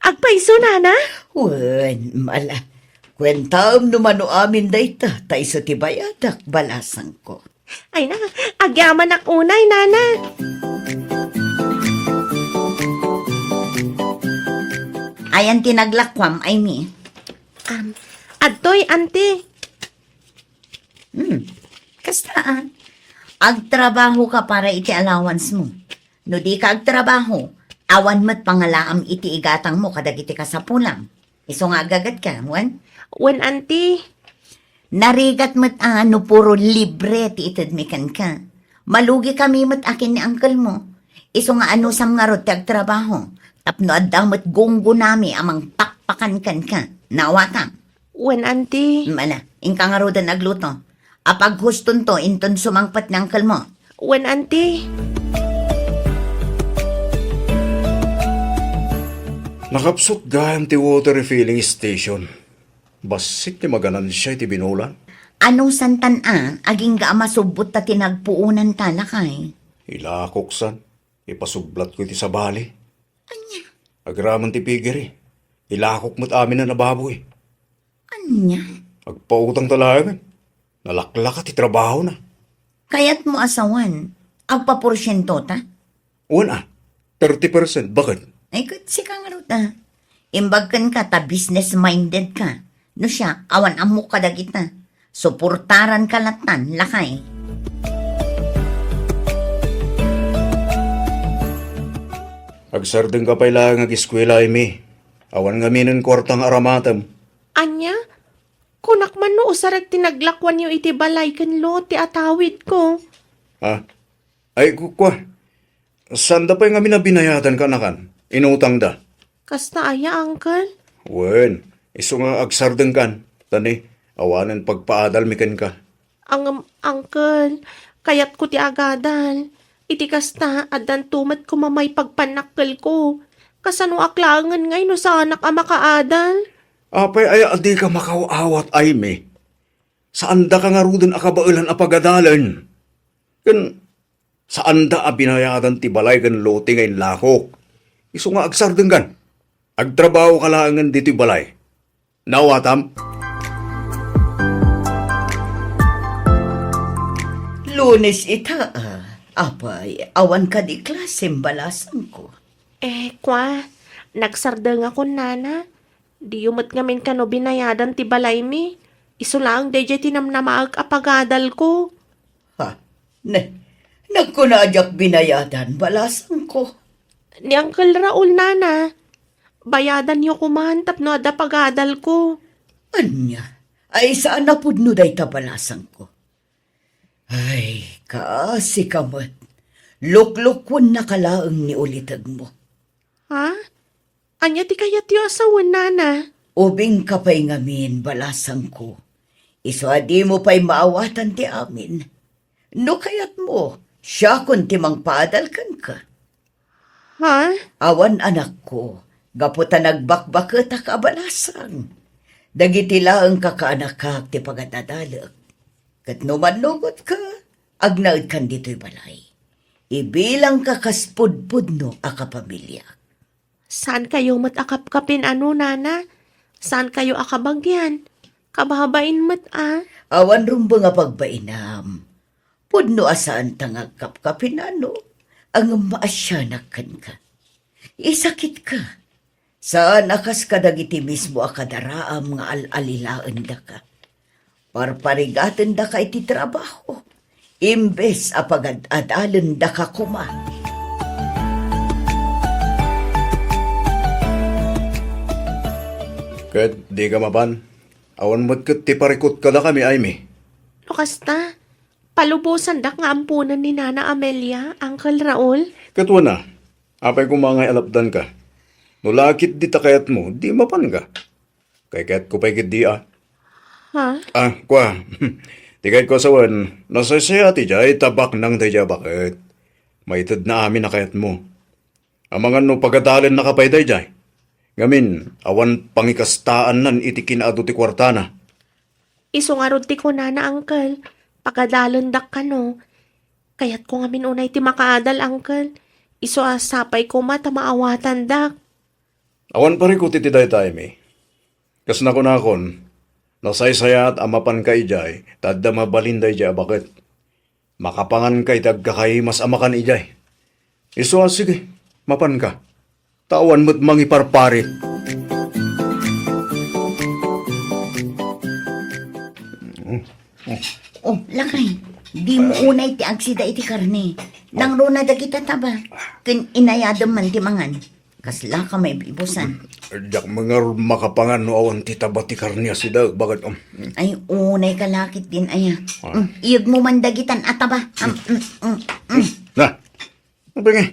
Agpayso, nana? Wen, mala. Kuentaem no mano amin dayta, ta isu ti bayadak, balasangko. Ay na, agyamanak unay, nana. Ayan ti naglakuam, Aimee. Um, adtoy, auntie. Hmm. Kasta, ah. Agtrabaho ka para iti allowance mo. No di ka agtrabaho, awan met pangalaam iti igatang mo kadagiti kasapulam. Isu nga aggaget ka, wen? Wen, auntie. Narigat met a no puro libre ti itedmi kenka. Malugi kami met akin ni uncle mo. Isu nga anusam ngarud ti agtrabaho. Tapno adda met gunggonami a mangpakpakan kenka. Naawatam? Wen, auntie. Mala, inka ngaruden agluto. Apaghustonto inton sumangpet ni uncle mo. Wen, auntie. Nakapsut gayam ti water refilling station. Bassit ti maganansia iti binulan. Anusantan a, agingga a masubbot ta ti nagpuonanta, lakay. Ilakoksan, ipasublatko iti sabali. Ania? Agraman ti piggery. Ilakok met aminen a baboy. Ania? Agpautang ta laengen. Nalaklaka ti trabahona. Kayatmo a sawen, agpaporsiento ta? Wen a, thirty percent. Bakit? Ay, ket sika ngarud a. Imbag kenka ta business-minded ka. No siak, awan ammok kadagita. Suportaranka lattan, lakay. Agsardengka pay laeng nga ageskuela, Amy. Awan ngamin kuarta nga aramatem. Ania? Kunak man no usarek ti naglakuanyo iti balay ken lote a tawidko. Ah, ay, ku-, kua. Saanda pay ngamin a binayadan, kaanakan. Inutangda. Kasta aya, uncle? Wen, isu nga agsardengkan. Tani, awanen pagpaadalmi kenka. Ngem, uncle, kayatko ti agadal. Iti kasta, addanto met koma maipagpannakkelko. Kasanoak laengen ngay no saanak a makaadal? Apay aya a dika makaw-awat, Amy? Saandaka ngaruden a kabaelan a pagadalen. Ken saanda a binayadan ti balay ken lote nga inlakok. Isu nga agsardengkan. Agtrabahoka laengen ditoy balay. Naawatam? Lunes ita, a. Apay, awan kadi klasem, balasangko? Eh, kua, nagsardengakon, nana. Diyo met ngamin kano binayadan ti balaymi. Isu laeng daydiay ti namnamaek a pagadalko. Ha? Ne, nagkuna a diak binayadan, balasangko? Ni Uncle Raul, nana. Bayadanyo koman tapno adda pagadalko. Ania? Ay, saan a pudno dayta, balasangko? Ay, kaasika met. Luklukonnaka laeng ni ulitegmo. Ha? Ania ti kayatyo a sawen, nana? Ubingka pay ngamin, balasangko. Isu a dimo pay maawatan ti amin. No kayatmo, siakon ti mangpaadal kenka. Ha? Awan, anakko, gapu ta nagbakbaketak a balasang. Dagiti laeng kakaanakak ti pagadadalek. Ket no mannugotka, agnaedkan ditoy balay. Ibilangka kas pudpudno a kapamiliak. Saankayo met a kapkapin, ano, nana? Saankayo a kabagian? Kababain met, a. Awan rumbeng a pagbainam. Pudno a saanta nga agkapkapin, ano, ngem maasianak kenka. Isakitka. Saan a kas kadagiti mismo a kadaraam nga al-alilaendaka. Parparigatendaka iti trabaho, imbes a pagad-adalendaka koma. Ket dika mapan, awan met ket ti parikut kadakami, Amy. No kasta, palubosandak nga amponen ni Nana Amelia, Uncle Raul. Ket wen a, apay koma nga alapdanka? No lakit dita kayatmo, di mapanka. Kayatko pay ketdi a. Ha? Ah, kua. Ti kayatko a sawen, nasaysayaat idiay ta baknang daydiay a baket. Maitedna amin a kayatmo. Amangan no pagadalennaka pay daydiay. Ngamin, awan pangikastaannan iti kinaadu ti kuartana. Isu ngarud ti kunana, uncle. Pagadalendak kano. Kayatko ngamin unay ti makaadal, uncle. Isu a sapay koma ta maawatandak. Awan parikut iti dayta, Amy. Kas nakunakon, nasaysayaat a mapanka idiay ta adda mabalin daydiay a baket. Makapanganka iti agkakaimas a makan idiay. Isu a, sige, mapanka. Ta awan met mangiparparit. Oh, lakay, dimo unay ti agsida iti karne. Nangruna dagita taba, ken inayadem man ti mangan. Kasla ka maibibusan. Diak mangarud makapangan no awan ti taba ti karne a sida, baket, um. Ay, unay ka lakit din, aya. Ah. Mm, iyegmo man dagitan a taba. Am, mm, mm, mm. Na, apay nga,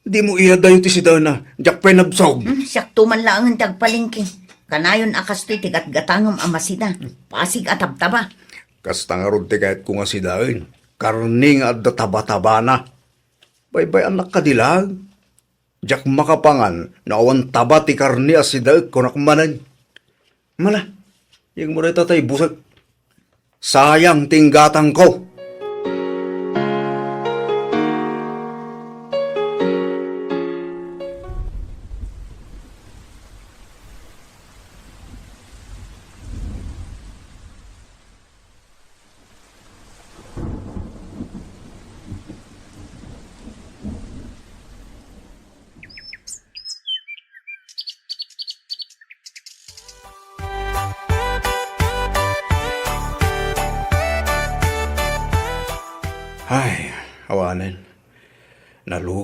dimo iyadayo ti sidaenna, diak pay nabsog. Mm, siakto man laengen ti agpalengke. Kanayon a kastoy ti gatgatangem a masida. Pasig a tabtaba. Kasta ngarud ti kayatko nga sidaen. Karne nga adda taba-tabana. Baybay-annak kadi laeng. Diak makapangan no awan taba ti karne a sidaek, kunak manen. Mala, iyegmo dayta ta ibusek. Sayang ti inggatangko.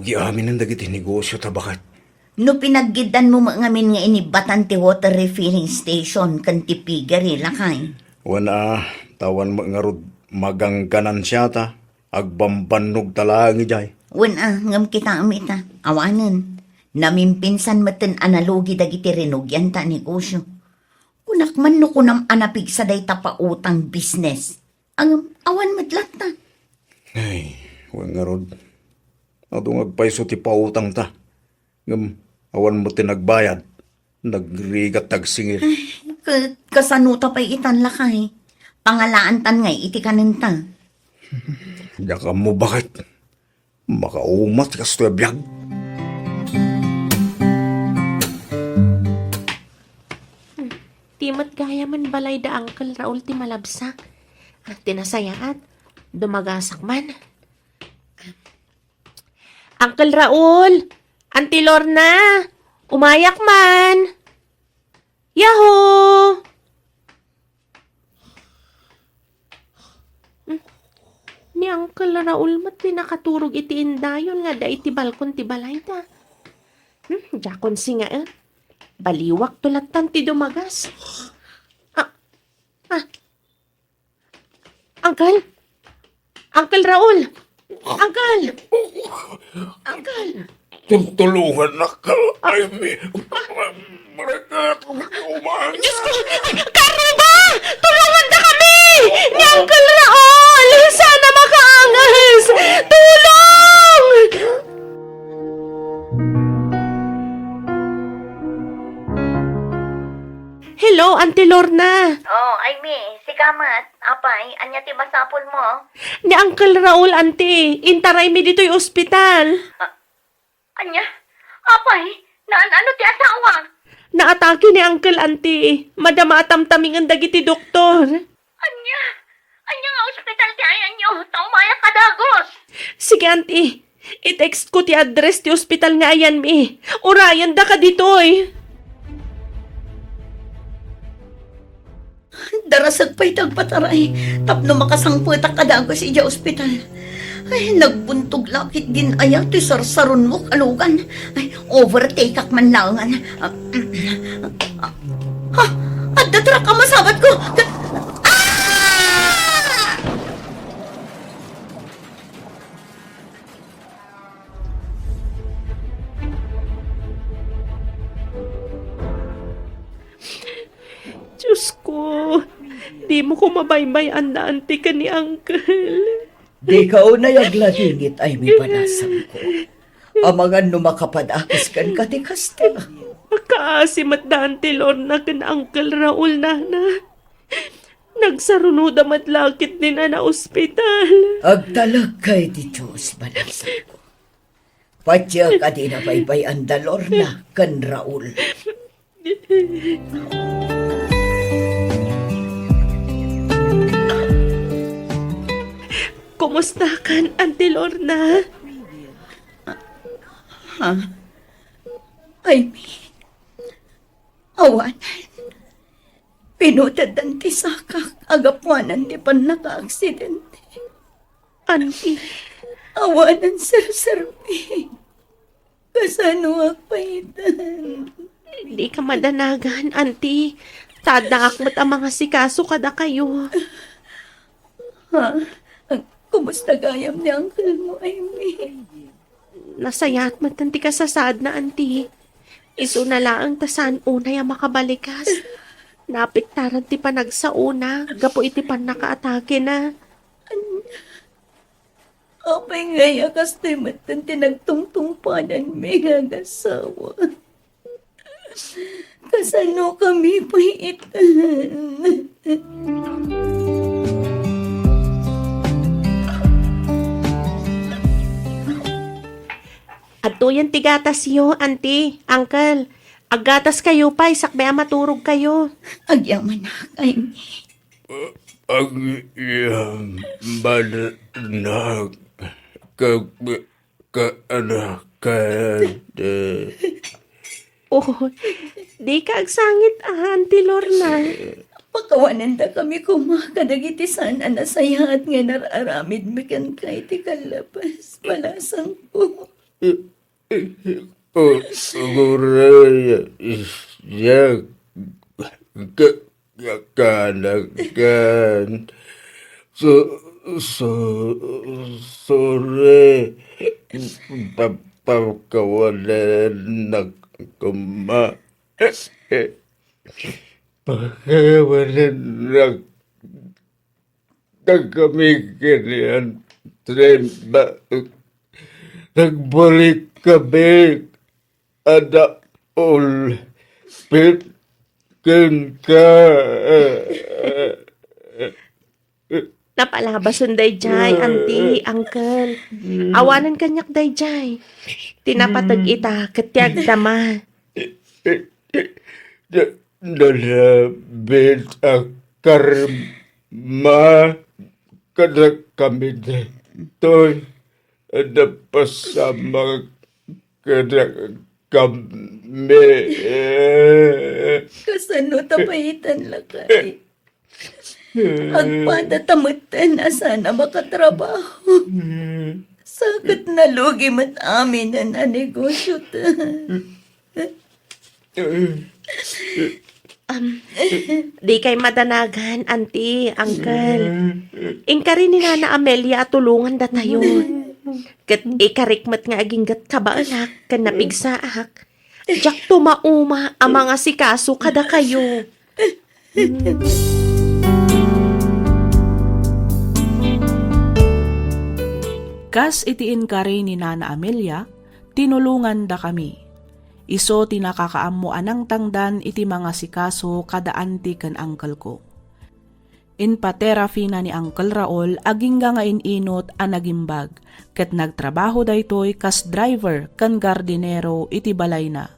Ugi aminen dagiti negosio ta baket. No pinaggiddanmo met ngamin nga inibbatan ti water refilling station ken ti piggery, lakay. Wen a, tawan met ngarud magangganansiata, agbambannog ta laeng idiay. Wen a, ngem kitaem ita, awanen. Namimpinsan metten a nalugi dagiti rinugianta a negosio. Kunak man no kunam a napigsa dayta pautang business. Ngem awan met latta. Ay, wen ngarud. Adu nga agpayso ti pautangta. Ngem awan met ti nagbayad. Nagrigat ti agsingir. Ay, ka-, kasano ta pay itan, lakay? Pangalaantan ngay iti kanenta. Diak ammo baket. Makaumat kastoy a biag. Ti met gayamen balay da Uncle Raul ti malabsak. Ah, ti nasayaat, dumagasak man. Uncle Raul! Auntie Lorna! Umayak man! Yahoo! Hmm. Ni Uncle Raul met ti nakaturog iti indayon nga adda iti balkon ti balayda. Hmm, diakon singaen. Baliwakto lattan ti dumagas. Ah, ah, Uncle? Uncle Raul! Uncle! Uncle! Tultulongannak, Amy. Diyos ko! Karuba! Tulongandakami! Ni Uncle Raul! Sana makaangas! Tulong! Hello, Auntie Lorna. Oh, Amy, sika met. Apay, ania ti masapulmo? Ni Uncle Raul, Auntie. Intaraymi ditoy ospital. A-, ania? Apay, naan-ano ti asawa? Naatake ni Uncle, Auntie. Madama a tamtamingen dagiti doktor. Ania? Ania nga ospital ti ayanyo? Ta umayak a dagus. Sige, Auntie. I-text ko ti address ti ospital nga ayanmi. Urayendaka ditoy. Darasek pay ti agpataray tapno makasangpetak a dagus idiay ospital. Ay, nagbuntog la ketdin aya ti sarsaronmo, kalugan. Ay, overtake-ak man laengen. Ah, ah, ah, adda truck a masabatko. Ah! Diyos ko, dimo ko mabaybay-annaan ti ken ni Uncle. Dika unay agladingit, Amy, balasangko. Amangan no makapadakes kenka ti kasta. Makaasi met da Auntie Lorna ken Uncle Raul, nana. Nagsarunoda met la ketdin a naospital. Agtalagka iti Dios, balasangko. Patiek a di nabaybay-an da Lorna ken Raul. Kumustakan, Auntie Lorna? Ha? Ay, mi. Awanen. Pinuteddan ti sakak a gapuanan ti pannakaaksidente. Auntie. Awanen serserbi. Kasanoak pay itan? Dika madanagan, Auntie. Ta addaak met a mangasikaso kadakayo. Ha? Kumusta gayam ni uncle mo, Amy? Nasayaat met ti kasasaadna, Auntie. Isuna laeng ta saan unay a makabalikas. Naapektaran ti panagsaona gapu iti pannakaatakena. Apay ngay a kastoy metten ti nagtungtungpadanmi nga agasawa? Kasanokami pay itan? Adtoyen ti gatasyo, Auntie, Uncle. Aggataskayo pay sakbay a maturogkayo. Agyamanak, Amy. Agyamanak ka, ka, anak, ka, Oh, dika agsangit a, Auntie Lorna. Pakawanendakami koma kadagiti saan a nasayaat nga inar-aramidmi kenka iti kallabas, balasangko. Uray siak ka-, ka-, kanagan. Su-, su-, sorry. Pa-, pakawalennak koma. Pakawalennak Nagkami kanian tren ba-, nagbalik kami, anak, ulpit kenka. Napalabasen dayjay, auntie, uncle. Awanen kaniak dayjay. Ti napateg ita, ket ti agdama. Na-, nalabit a karma kadakami daytoy a napasamak kadakami. Kasano ta payitan, lakay? Agpada ta metten a sana makatrabaho. Sa ket nalugi met amin a negosyo ta. Am, dikay madanagan, auntie, uncle. Inkari ni Nana Amelia a tulongan datayo. Ket ikarik met nga aginggat kabaelak ken napigsaak. Diak tumauma a mangasikaso kadakayo. Kas iti inkari ni Nana Amelia, tinulongandakami. Isu ti nakakaammo a nangtangdan iti mangasikaso kada auntie ken uncle-ko. Inpa-therapy-na ni Uncle Raul agingga nga in-inut a nagimbag, ket nagtrabaho daytoy kas driver ken gardinero iti balayna.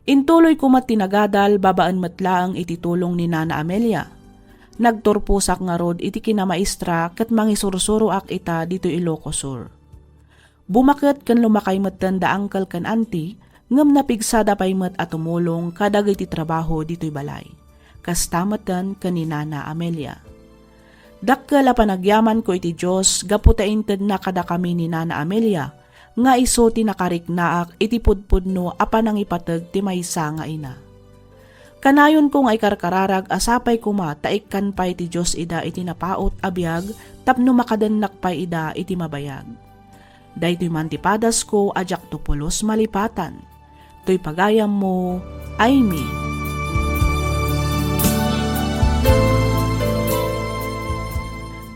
Intuloy ko met ti nagadal babaen met laeng iti tulong ni Nana Amelia. Nagturposak ngarud iti kinamaestra ket mangisursuroak ita ditoy Ilocos Sur. Bumaket ken lumakay metten da uncle ken auntie, ngem napigsada pay met a tumulong kadagiti trabaho ditoy balay. Kasta metten ken ni Nana Amelia. Dakkel a panagyamanko iti Dios gapu ta intedna kadakami ni Nana Amelia nga isu ti nakariknaak iti pudpudno a panangipateg ti maysa nga ina. Kanayonko nga ikarkararag a sapay koma ta ikkan pay ti Dios ida iti napaut a biag tapno makadennak pay ida iti mabayag. Daytoy man ti padasko a diakto pulos malipatan. Toy pagayammo, Aimee.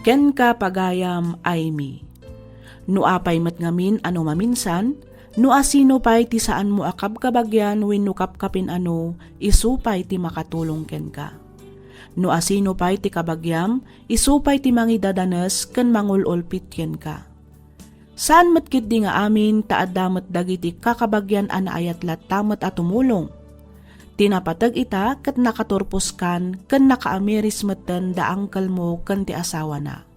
Kenka, pagayam, Aimee. No apay met ngamin a no maminsan, no asino pay ti saanmo a kabkabagian wenno kapkapin-ano, isu pay ti makatulong kenka. No asino pay ti kabagiam, isu pay ti mangidadanes ken mangul-ulpit kenka. Saan met ketdi nga amin ta adda met dagiti kakabagian a naayat latta met a tumulong. Ti napateg ita ket nakaturposkan ken nakaamiris metten da uncle-mo ken ti asawana.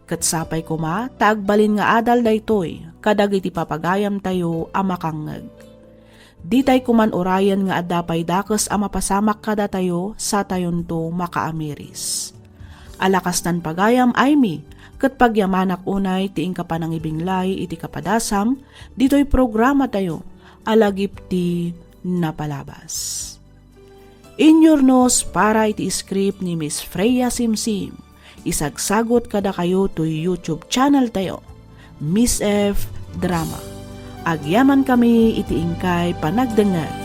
Ket sapay koma ta agbalin nga adal daytoy kadagiti papagayamtayo a makangngeg. Ditay koman urayen nga adda pay dakes a mapasamak kadatayo satayonto makaamiris. Ala kastan pagayam, Aimee, ket pagyamanak unay ti inka panangibinglay iti kapadasam ditoy programatayo a Lagip ti Napalabas. Inyurnos para iti script ni Miss Freya Simsim. Isagsagut kadakayo toy YouTube channel tayo, Miss F Drama. Agyamankami iti inkay panagdengngeg.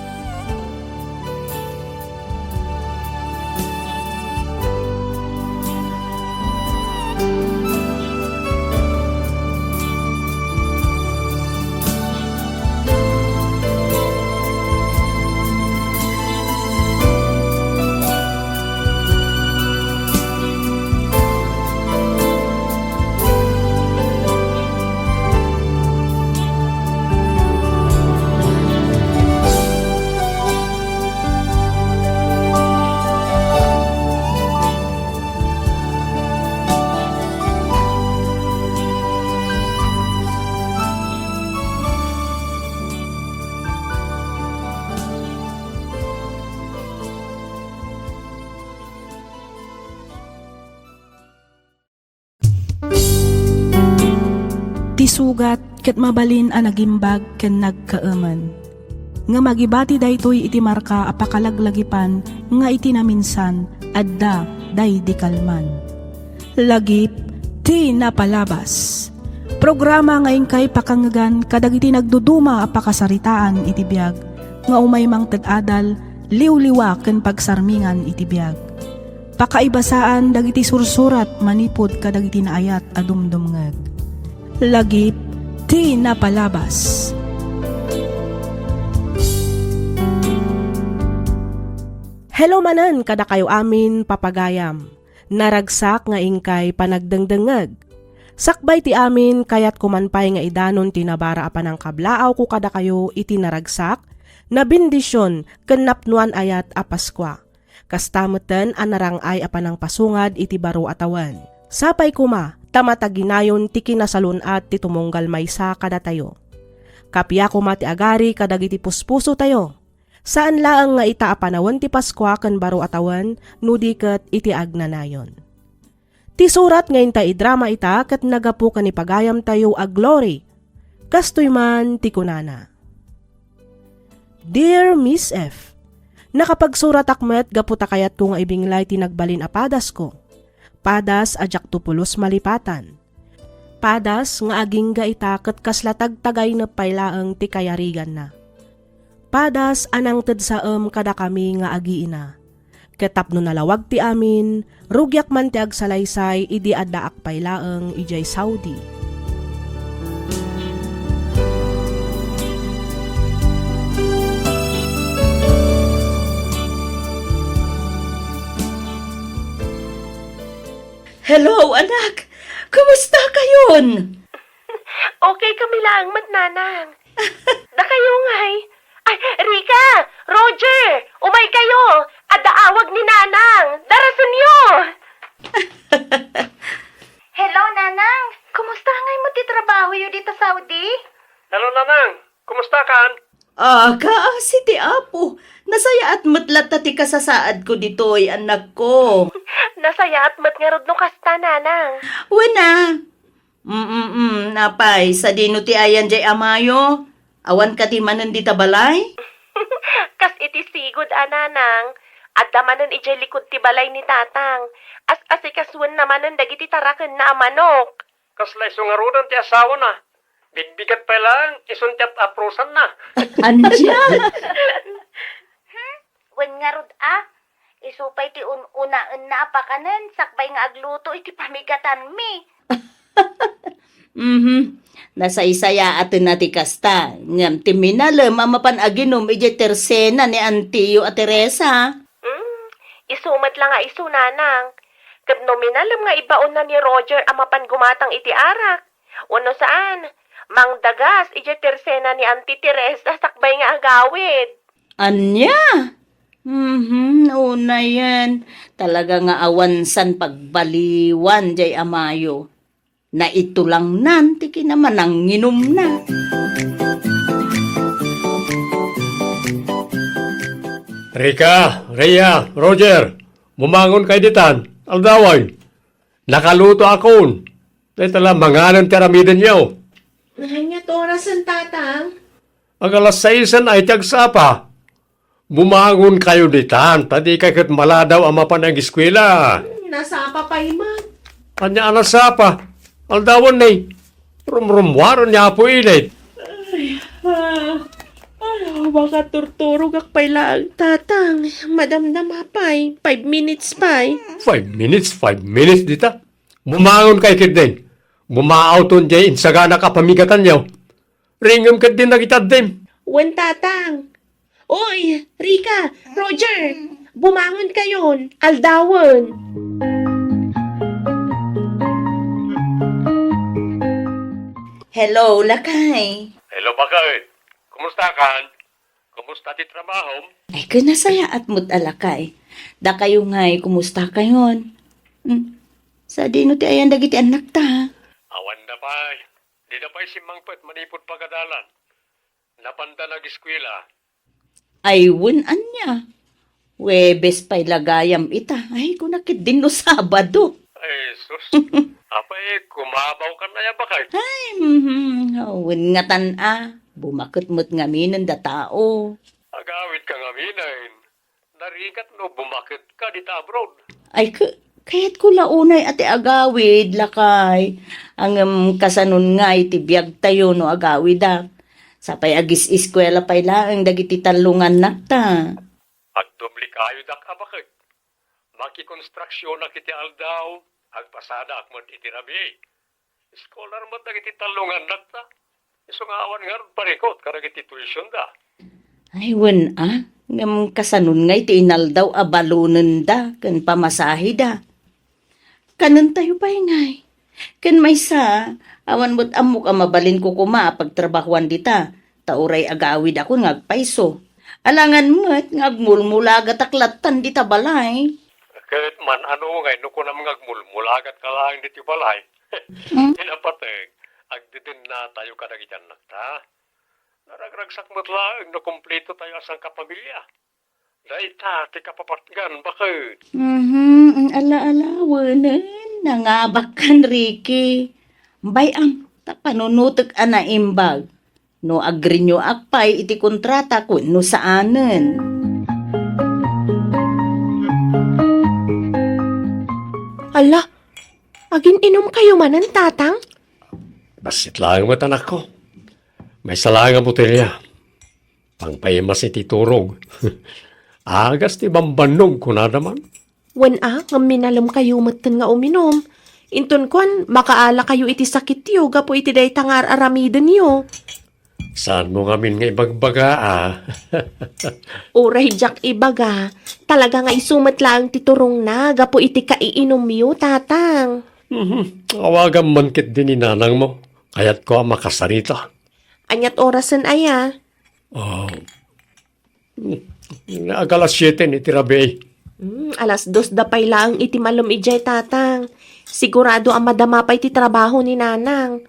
Sugat ket mabalin a nagimbag ken nagkaemen. Ngem agibati daytoy iti marka a pakalaglagipan nga iti naminsan, adda daydi kalman. Lagip ti napalabas. Programa nga inkay pakangegan kadagiti nagduduma a pakasaritaan iti biag nga umay mangted adal, liwliwa ken pagsarmingan iti biag. Pakaibasaan dagiti sursurat manipud kadagiti naayat a dumdumngeg. Lagip ti napalabas. Hello manen kadakayo amin, papagayam. Naragsak nga inkay panagdengdengngeg. Sakbay ti amin, kayatko man pay nga idanon ti nabara a panangkablaawko kadakayo iti naragsak, nabendision, ken napnoan ayat a Paskua. Kasta metten a narang-ay a panangpasungad iti baro a tawen. Sapay koma ta mataginayon ti kinasalun-at ti tumunggal maysa kadatayo. Kappia koma ti agari kadagiti puspusotayo. Saan laeng nga ita a panawen ti Paskua ken baro a tawen, no di ket iti agnanayon. Ti surat nga inta idrama ita ket nagapu ken ni pagayamtayo a Glory. Kastoy man ti kunana, Dear Miss F, nakapagsuratak met gapu ta kayatko nga ibinglay ti nagbalin a padasko. Padas a diakto pulos malipatan. Padas nga agingga ita ket kasla tagtagaynep pay laeng ti kayariganna. Padas a nangted saem kadakami nga agiina. Ket tapno nalawag ti amin, rugiak man ti agsalaysay idi addaak pay laeng idiay Saudi. Hello, anak! Kumusta kayon? Okay kami laeng met, Nanang. Dakayo ngay? Ay, Rica! Roger! Umay kayo! Adda awag ni Nanang! Darasenyo! Hello, Nanang! Kumusta ngay met ti trabahoyo dita Saudi? Hello, Nanang! Kumusta kan? Ah, kaasi ti Apo. Nasayaat met latta ti kasasaadko ditoy, anakko. Nasayaat met ngarud no kasta, Nanang. Wen a. Mm, mm, apay, sadino ti ayan jay amayo? Awan kadi manen dita balay? Kas iti sigud a, Nanang, adda manen idiay likud ti balay ni Tatang. As-asikasuenna manen dagiti tarakenna a manok. Kasla isu ngaruden ti asawana. Bigbigat pay laeng, isun ti at-aprosanna. Ania? Hmm? Wen ngarud a, isu pay ti un-unaenna a pakanen sakbay nga agluto iti pamigatanmi. Mhm. Nasaysayaatenna ti kasta, ngem ti minalem a mapan aginum idiay tersena ni antiyo a Teresa. Hmm, isu met la nga isu, Nanang. Ket no minalem nga ibaonna ni Roger a mapan gumatang iti arak, wenno saan, mangdagas idiay tersena ni Auntie Teresa sakbay nga agawid. Ania? Mhm, unayen. Talaga nga awan san pagbaliwan jay amayo. Naitulangnan ti kinamananginumna. Rika, Rhea, Roger, bumangon kayo ditan. Aldawan. Nakaluto akon. Dayta la manganen ti aramidenyo. Ania ti orasen, Tatang? Ag-alas saisan ay ti agsapa. Bumangon kayo ditan, ta di kay ket maladaw a mapan agiskwela. Hmm, nasapa pay man. Ania a nasapa? Aldawan ni. Rumrummuaren ni Apo Init. Ay, ah, ah, makaturturogak pay laeng, Tatang. Madamdama pay. Five minutes pay. Five minutes, five minutes dita. Bumangon kay ketdin. Bumaawton jay insaganak a pamigatanyo. Ringem ketdin dagiti addim. Wen, Tatang. Oy, Rika, Roger, bumangon kayon. Aldawen. Hello, lakay. Hello, bakay. Kumusta kan? Kumusta ti trabahom? Ay, kinasayaat mo't a lakay. Dakayo ngay, kumusta kayon? Hmm. Sadino ti ayan dagiti annakta? Awan da pay. Di da pay simmangpet manipud pagadalan. Napanda nagiskwela. Ay, wen ania. Huwebes pay la gayam ita. Ay, kuna ketdin no Sabado. Ay, sus. Apay, kumabawkan aya, baket? Ay, mhm, wen ngatan a, bumaket met ngamin dayta tao. Agawidka ngamin, narigat no bumaketka dita abroad. Ay, ka-, kayatko la unay a ti agawid, lakay. Ngem kasanon ngay ti biagtayo no agawidak? Sapay agis-eskuela pay laeng dagiti tallongannak ta. Agdubli kayo dak a baket. Makikonstruksionak iti aldaw, agpasadaak met iti rabii. Scholar met dagiti tallongannak ta. Isu nga awan ngarud parikut kadagiti tuition da. Ay, wen a, ngem kasanon ngay ti inaldaw a balonenda ken pamasaheda? Kanentayo pay ngay. Ken maysa, awan met ammok a mabalinko koma a pagtrabahoan dita, ta uray agawidakon nga agpayso. Alangan met nga agmulmulagatak lattan dita balay. Ket man-ano ngay no kunam nga agmulmulagatka laeng ditoy balay? Hmm? Ti napateg, agdedennatayo kadagiti annakta. Naragragsak met laeng no kumpletotayo a sangkapamilia. Dayta ti kapapatgan, baket. Mhm, ala-ala, wenen, nangabakkan, Ricky. Bay-am, ta panunotek a naimbag. No agrenewak pay iti kontrata wenno saanen. Ala, agin-inumkayo manen, Tatang? Bassit laeng met, anakko. Maysa laeng a botelya. Pangpaimas iti turog. Agas ti bambannog, kunada man. Wen a, ngem minalemkayo metten nga uminum. Inton kuan, makaalakayo iti sakityo gapu iti dayta nga ar-aramidenyo. Saanmo ngamin nga ibagbaga, a? Uray diak ibaga, talaga nga isu met laeng ti turongna gapu iti kaiinumyo, Tatang. Mhm. Awagam man ketdi ni nanangmo. Kayatko a makasarita. Aniat orasen aya? Ah, hmm, ag alas siete iti rabii. Hmm, alas dos da pay laeng iti malem idiay, Tatang. Sigurado a madama pay ti trabaho ni Nanang.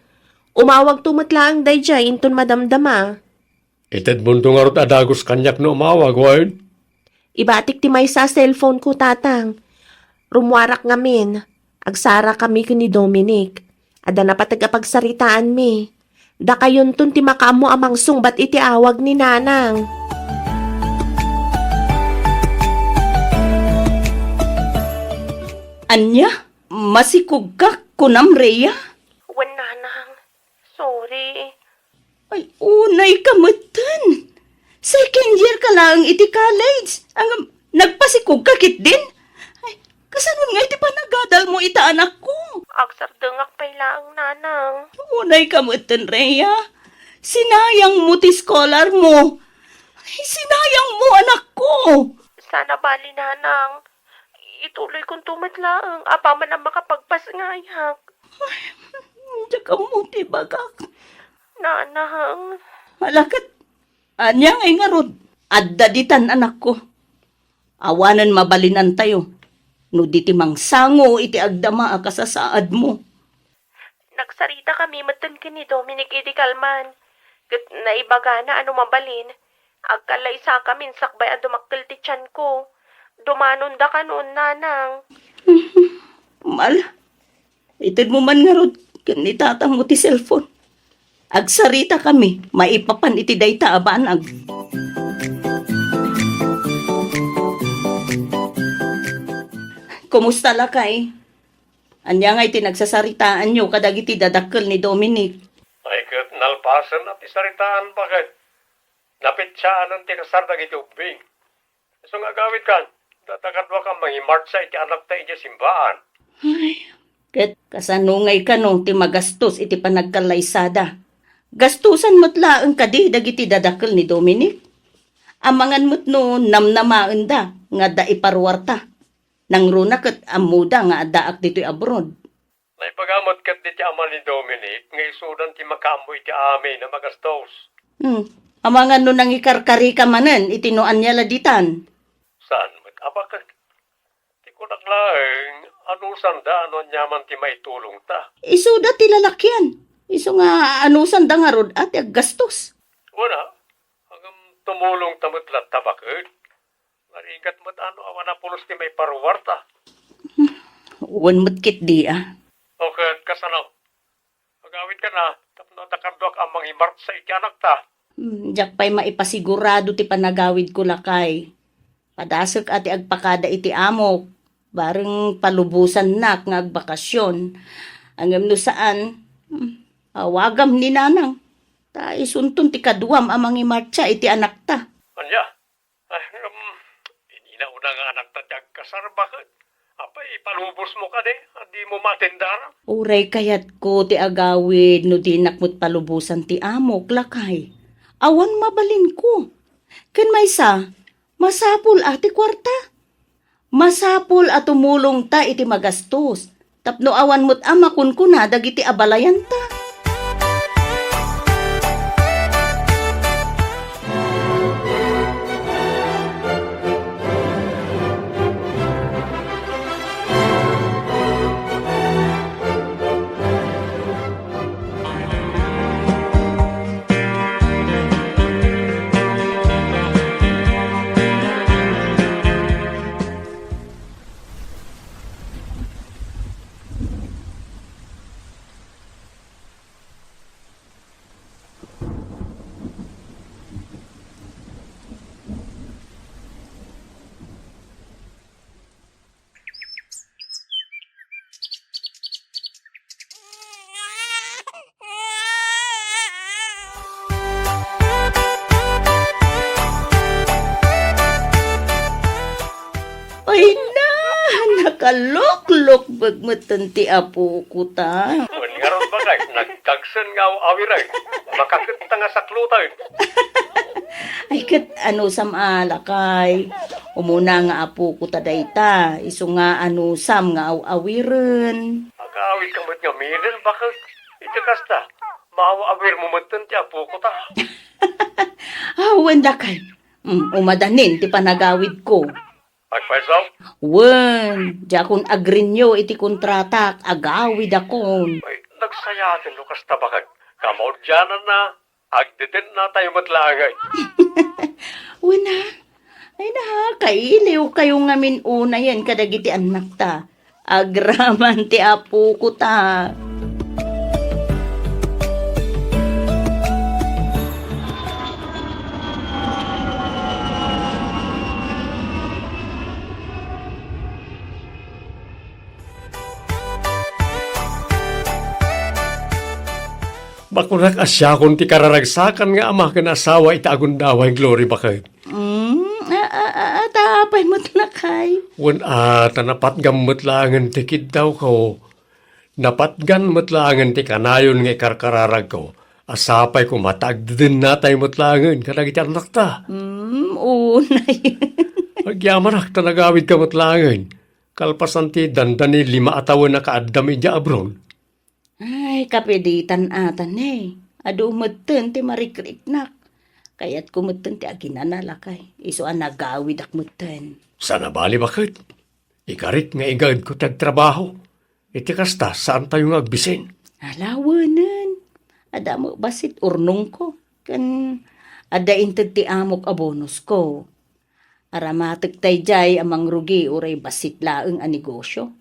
Umawagto met laeng daydiay inton madamdama. Itedmonto ngarud a dagus kaniak no umawag, wen? Ibatik ti maysa a cellphone ko, Tatang. Rummuarak ngamin. Agsarakami ken ni Dominic. Adda napateg a pagsaritaanmi. Dakayonton ti makaammo a mangsungbat iti awag ni Nanang. Ania? Masikogka, kunam, Rhea? Wen, Nanang. Sorry. Ay, unayka metten. Second year ka laeng iti college. Ngem, nagpasikogka ketdin? Ay, kasano ngay ti panagadalmo ita, anakko? Agsardengak pay laeng, Nanang. Unayka metten, Rhea. Sinayangmo ti scholarmo. Ay, sinayangmo, anakko. Sana bali, Nanang. Ituloykonto met laeng apaman a makapagpasngayak. Ay, diak ammo ti ibagak. Nanang. Ala ket, ania ngay ngarud? Adda ditan, anakko. Awanen mabalinantayo no di ti mangsango iti agdama a kasasaadmo. Nagsaritakami metten ken ni Dominic idi kalman, ket naibagana a no mabalin, agkallaysakamin sakbay a dumakkel ti tianko. Dumanondakanon, Nanang. Ala, itedmo man ngarud ken ni tatangmo ti cellphone. Agsaritakami maipapan iti dayta a banag. Kumusta, lakay? Ania ngay ti nagsasaritaanyo kadagiti dadakkel ni Dominic? Ay, ket nalpasen a ti saritaan, baket. Napitsianen ti kasar dagiti ubbing. Isu nga agawidkan, data kaduaka mangimartsa iti anakta idiay simbaan. Ay, ket kasano ngay kano ti magastos iti panagkallaysada? Gastosan met laeng kadi dagiti dadakkel ni Dominic? Amangan met no namnamaenda nga adda iparuarta. Nangruna ket ammoda nga addaak ditoy abroad. Naibaga met ket diti ama ni Dominic nga isudan ti makaammo iti amin a magastos. Hmm. Amangan no nangikarkarika manen iti no ania la ditan? Saan met a baket. Ti kunak laeng, anusanda no aniaman ti maitulongta. Isuda ti lalakian. Isu nga anusanda ngarud a ti aggastos. Wen a, ngem tumulongta met latta baket. Narigat met a no awan a pulos ti maiparuarta. Wen met ketdi a. O ket kasano? Agawidka na, tapno adda kaduak a mangimartsa iti anakta. Hmm, diak pay maipasigurado ti panagawidko, lakay. Padasek a ti agpakada iti amok, bareng palubosannak nga agbakasyon. Ngem no saan, hmm, awagam ni nanang. Ta isunton ti kaduam a mangimartsa iti anakta. Ania? Ay, um, inina una nga anakta ti agkasar, baket? Apay, ipalubosmo kadi, a dimo matendaran? Uray kayatko ti agawid no dinak met palubosan ti amok, lakay. Awan mabalinko. Ken maysa, masapul a ti kuarta. Masapul a tumulongta iti magastos. Tapno awan met a makunkuna dagiti abalayanta. Ay na, nakaloklokbek metten ti apoko ta. Wen ngarud, baket, nagkagsen nga aw-awiren. Makaketta nga sakloten. Ay, ket anusam a, lakay. Umuna nga apoko ta dayta, isu nga anusam nga aw-awiren. Agawidka met ngamin, baket. Iti kasta, maaw-awirmo metten ti apoko ta. Awan, lakay. Mm, umadanin ti panagawidko. Agpayso? Wen, diakon agrenew iti kontratak, agawidakon. Ay, nagsayaten no kasta, baket. Kamaudiananna, agdedennatayo met laengen. Wen a? Ay na, kailiwkayo ngamin unayen kadagiti annakta. Agraman ti apoko ta. Bakunak a siakon ti kararagsakan nga ama ken asawa iti agundaway, Glory, baket. Mm, a, a, a, a, ta apay met, lakay? Wen a, ta napatgam met laengen ti kiddawko. Napatgan met laengen ti kanayon nga ikarkararagko. A sapay koma ta agdedennatayo met laengen kadagiti annakta. Mm, unay. Agyamanak ta nagawidka met laengen. Kalpasan ti dandani lima a tawen a kaaddam idiay abroad. Ay, kapiditan ata ne. Adu metten ti marikriknak. Kayatko metten ti aginana, lakay. Isu a nagawidak metten. Saan a bali, baket. Ikarik nga igaedko ti agtrabaho. Iti kasta, saantayo nga agbisin. Ala, wenen. Adda met bassit urnongko. Ken adda inted ti amok a bonusko. Aramatek daydiay a mangrugi uray bassit laeng a negosio.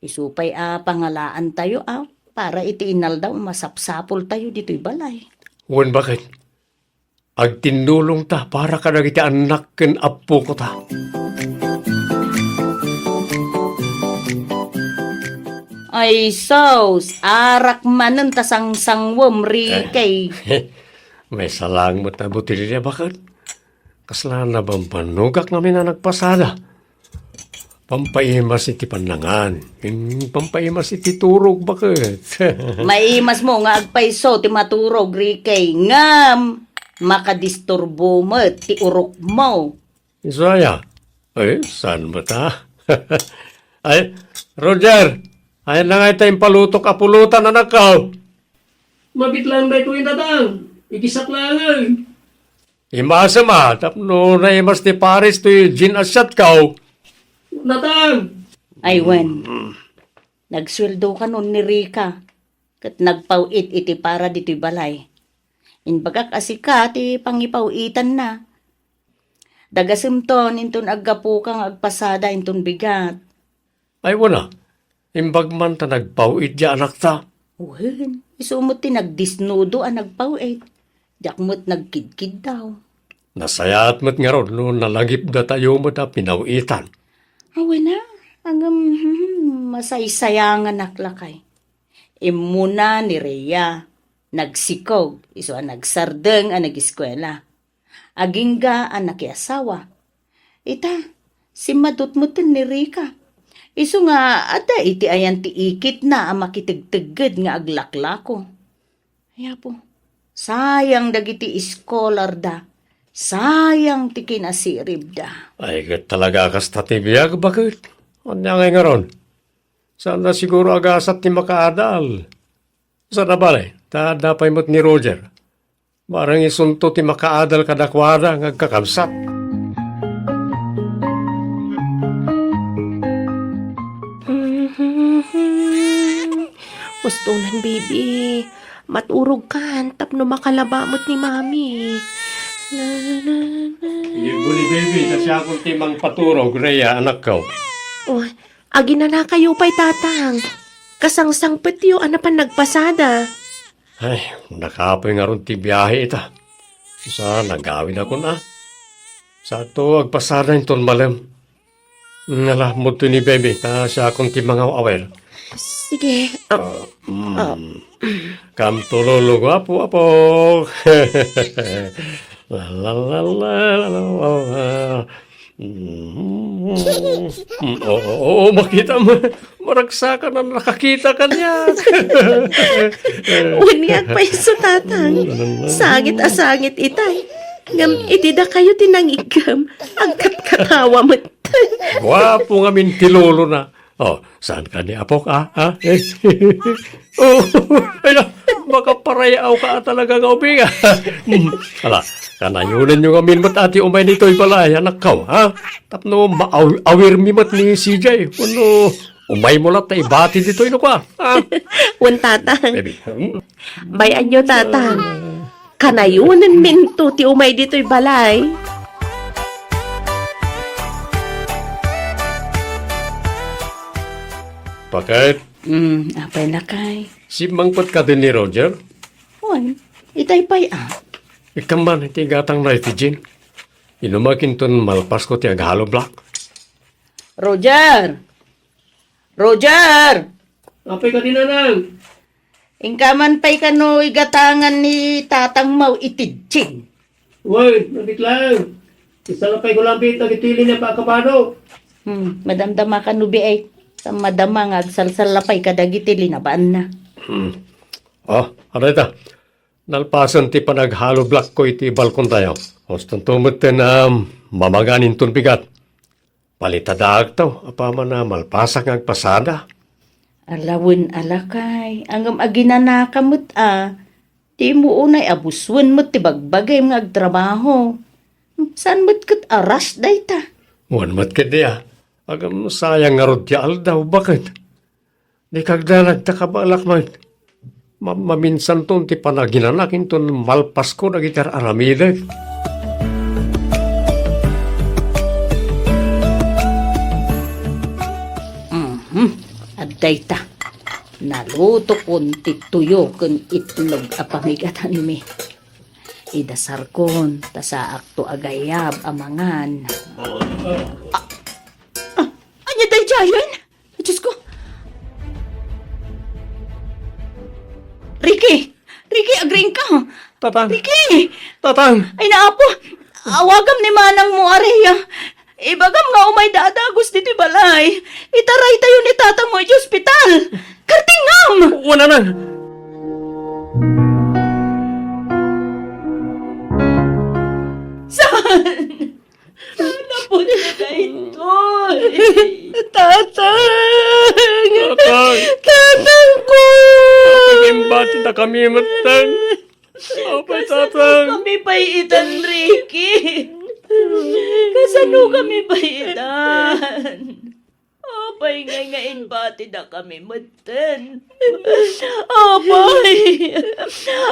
Isu pay a pangalaantayo a para iti inaldaw a masapsapultayo ditoy balay. Wen, baket, agtinnulongta para kadagiti annak ken appokota. Ay, sus! Arak manen ta sangsangwem, Rikey. Maysa laeng met a botelya, baket. Kasla nabambanogak ngamin a nagpasada. Pampaimas iti pannangan. Ken pampaimas iti turog, baket. Maimasmo nga agpayso ti maturog, Rikey, ngem makadisturbo met ti urokmo. Isu aya? Ay, saan met a? Ay, Roger, ayanna ngay ta impalutok a pulutan, anakko. Mabit laeng daytoy, Tatang. Ikisak laengen. Imasem a, tapno naimas ti pares toy gin-asiatko. Tatang! Ay, wen. Mm. Nagsueldo kanon ni Rica, ket nagpaw-it iti para ditoy balay. Imbagak a sika ti pangipaw-itanna. Dagasemton inton aggapuka nga agpasada inton bigat. Ay, wen a. Imbag man ta nagpaw-it ti anakta. Wen, isu met ti nagdisnudo a nagpaw-it. Diak met nagkidkiddaw. Nasayaat met ngarud no nalagipdatayo met a pinaw-itan. Awen a, ngem, hmm, masaysayanganak lakay. Immuna ni Rhea, nagsikog, isu a nagsardeng a nagiskuela. Agingga a nakiasawa. Ita, simmadut metten ni Rica. Isu nga adda iti ayan ti ikitna a makitegtegged nga aglaklako. Ay, Apo, sayang dagiti iskolarda. Sayang ti kinasiribda. Ay, ket talaga a kasta ti biag, baket. Ania ngay ngarud? Saan na siguro a gasat ti makaadal? Saan a bale, ta adda pay met ni Roger. Bareng isunto ti makaadal kadakuada nga agkakabsat. Ustonan, baby. Maturogkan tapno makalaba met ni Mami. Sige, buli, baby. Ta siakon ti mangpaturog, Rhea, anakko. Oh, aginanakayo pay, Tatang. Kasangsangpetyo a napan nagpasada. Ay, nakapoy ngarud ti biahe ita. Sa nagawidakon a. Sato agpasada inton malem. Nala, mudto ni baby, ta siakon ti mangaw-awir. Sige. Ah, Ah, mm. Ah. Come to Lolo, guapo, apo. La, la, la, la, la, la, la. Mm, oo, oo, makita mo. Maragsakan a nakakita kaniak. Wen, ket pay isu, Tatang. Sangit a sangit itay. Ngem iti dakayo ti nangiggem, agkatkatawa met. Guapo ngamin ti lolona. Oh, saan ka ni apok, ah? Ah? Oh, ay na, makaparayawka talaga nga ubing, ah. Hmm, ala, kanayonenyo ngamin met a ti umay ditoy balay, anakko, ha? Tapno maaw-, awirmi met ni C J. Wenno, umaymo latta ibati ditoy no kua, ha? Wen, Tatang. Baby, hmm? Bay-anyo, Tatang. Kanayonenminto ti umay ditoy balay. Paket. Hmm, apay lakay? Simmangpet kadi ni Roger? Wen, itay pay a. Ikkan man iti gatangna iti Jean. Inumak inton malpasko ti aghalo black. Roger! Roger! Apay kadi, nanang? Inka man pay kano igatangan ni tatangmo iti Jean? Wen, nabitlang. Isalapayko laeng dagiti linaba a kabado. Hmm, madamdama kano, biay. Ta madama nga agsalsalapay kadagiti linabaanna. Hmm. Oh, ano ita? Nalpasen ti panaghalo blackko iti balkontayo. Ustonto metten a mamagan inton bigat. Palitadaakto, apaman a malpasak nga agpasada. Ala wen a lakay, ngem aginanaka met a, dimo unay a busuen met ti bagbagim nga agtrabaho. Saan met ket a rush dayta? Wen met ketdi a, ngem sayang ngarud ti aldaw, baket. Dika agdanag ta kabaelak met. Ma-, maminsanton ti panaginanak inton malpasko dagiti ar-aramidek. Mhm. Adda ita. Nalutokon ti tuyo ken itlog a pamigatanmi. Idasarkon, ta saakto a gayab a mangan. Ah, ah, ania daydiayen? Diyos ko! Ricky! Ricky, agriingka! Tatang! Ricky! Tatang! Ay, naapo! Awagam ni manangmo, Aria. Ibagam nga umayda a dagus ditoy balay. Itaraytayo ni tatangmo iti ospital. Kartingam! Wen, nanang! Saan? Napudno daytoy. Tatang! Tatang! Tatang ko! Tatang, imbatidakami metten. Apay, Tatang? Kasano kami pay itan, Ricky? Kasano kami pay itan? Apay ngay nga imbatidakami metten? Apay,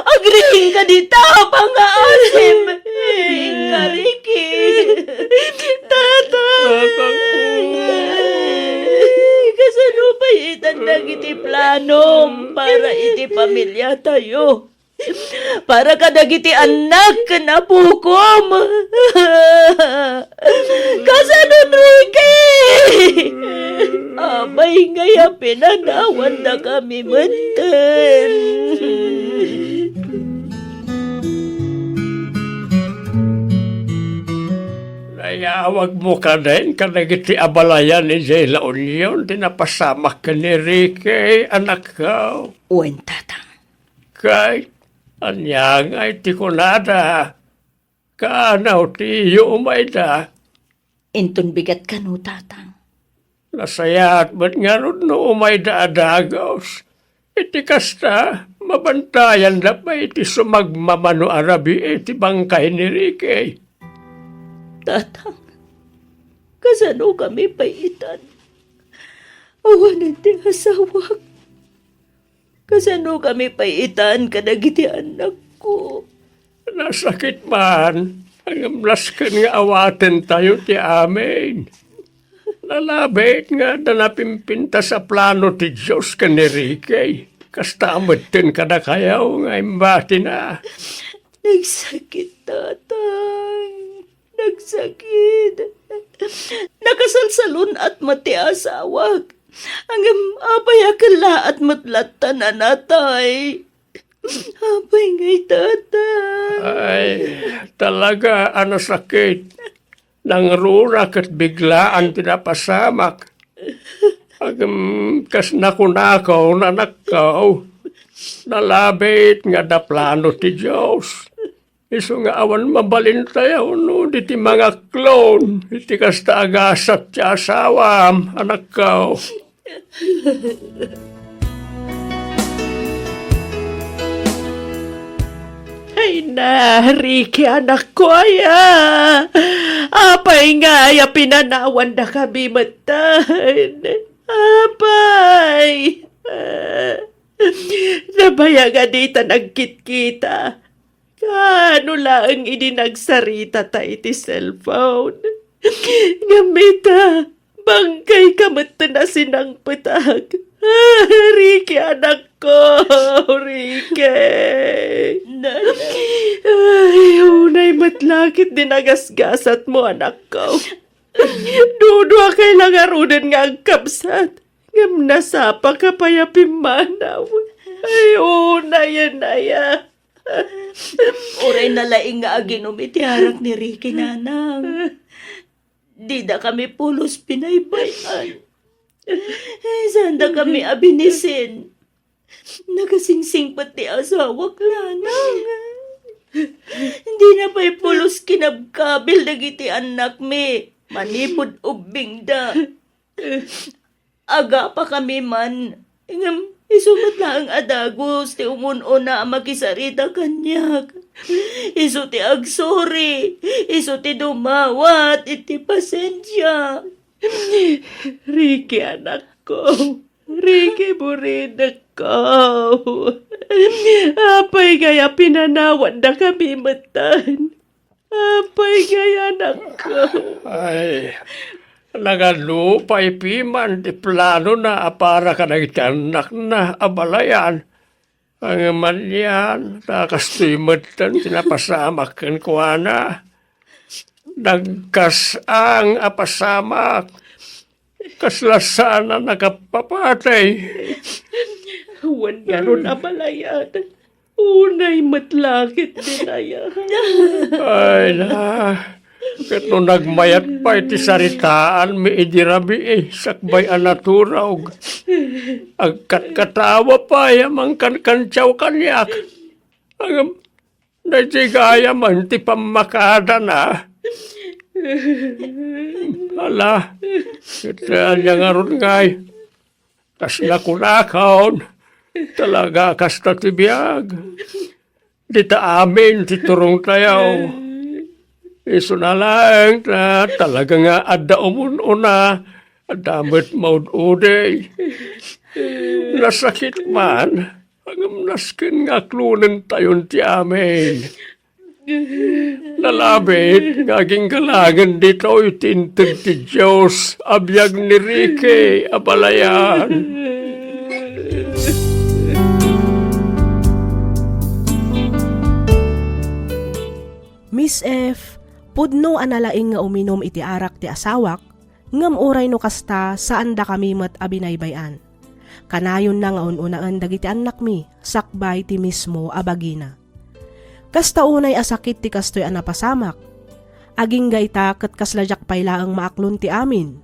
agriingka dita, pangaasip. Inka, Ricky. Tatang. Tatang. Kasano pay itan para iti pamiliatayo. Para kadagiti annak ken apokom. Kasano, Enrique? Apay ngay a pinanawandakami metten? Nayawagmo kadin kadagiti abalayan idiay La Union ti napasamak ken ni Enrique, anakko. Wen, Tatang. Ket ania ngay ti kunada? Kaano ti iyo umayda? Inton bigat kano, Tatang. Nasayaat met ngarud no umayda a dagus. Iti kasta, mabantayanda pay iti sumagmamano a rabii ti bangkay ni Ricky. Tatang, kasano kami pay itan? Awanen ti asawak. Kasano kami pay itan kadagiti annakko? Nasakit man, ngem nasken nga awatentayo ti amin. Nalabit nga adda napimpintas a plano ti Dios ken ni Ricky. Kasta metten kadakayo nga imbatina. Nagsakit, Tatang. Nagsakit. Nakasalsalun-at met ti asawak. Ngem apay a kellaat met latta a natay? Apay ngay, Tatang? Ay, talaga a nasakit. Nangruna ket biglaan ti napasamak. Ngem kas nakunako, anakko, nalabit nga adda plano ti Dios. Isu nga awan mabalintayo no di ti mangaklon iti kasta a gasat ti asawam, anakko. Ay na, Ricky, anakko, aya. Apay ngay a pinanawandakami metten? Apay? Nabayag a dita nagkitkita. Kaano laeng idi nagsaritata iti cellphone? Ngem ita, bangkayka metten a sinangpetak. Ah, Ricky, anakko, Ricky. Nanang. Ay, unay met la ket di nagasgasatmo, anakko. Duduakay la ngaruden nga agkabsat. Ngem nasapaka pay a pimmanaw. Ay, unay, anaya. Uray nalaing nga aginum iti arak ni Ricky, nanang. Dida kami pulos binaybay-an. Sanda kami abinisen. Nakasingsingpet ti asawak, nanang. Dina pay pulos kinabkabil dagiti annakmi manipud ubbingda. Agapakami man, ngem isu met laeng a dagus ti umun-una a makisarita kaniak. Isu ti agsori, isu ti dumawat iti pasensia. Ricky, anakko, Ricky, burinekko, apay ngay a pinanawandakami metten? Apay ngay, anakko? Ay, nagadu pay piman ti planona a para kadagiti annakna a balayan. Ngem anian, ta kastoy metten ti napasamak kenkuana. Nagkas-ang a pasamak. Kasla saan a nakapapatay. Wen ngarud a balayan. Unay met la ket dinaya. Ay na, ket no nagmayat pay ti saritaanmi idi rabii sakbay a naturog, agkatkatawa pay a mangkankantiaw kaniak. Ngem, daydiay gayam ti pammakadana. Ala, ket ania ngarud ngay? Kas nakunakon, talaga kasta ti biag. Dita amin ti turongtayo. Isuna laeng ta talaga nga adda umun-una, adda met maud-udi. Nasakit man, ngem nasken nga aklonentayon ti amin. Nalabit nga aginggalangen ditoy ti inted ti Dios a biag ni Ricky a balayan. Miss F, pudno a nalaing nga uminum iti arak ti asawak, ngem uray no kasta, saandakami met a binaybay-an. Kanayonna nga un-unaen dagiti annakmi sakbay ti mismo a bagina. Kasta unay a sakit ti kastoy a napasamak. Agingga ita ket kasla diak pay laeng maaklon ti amin.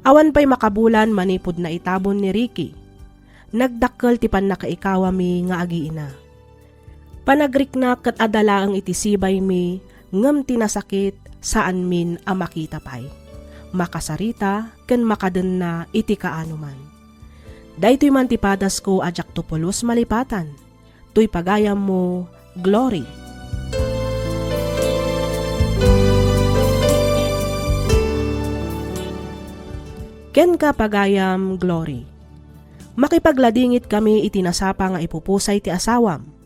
Awan pay makabulan manipud naitabon ni Ricky. Nagdakkel ti pannakaikawami nga agiina. Panagriknak ket adda laeng iti sibaymi, ngem ti nasakit, saanmin a makita pay. Makasarita ken makadenna iti kaanoman. Daytoy man ti padasko a diakto pulos malipatan. Toy pagayammo, Glory. Kenka, pagayam, Glory. Makipagladingit kami iti nasapa nga ipupusay ti asawam.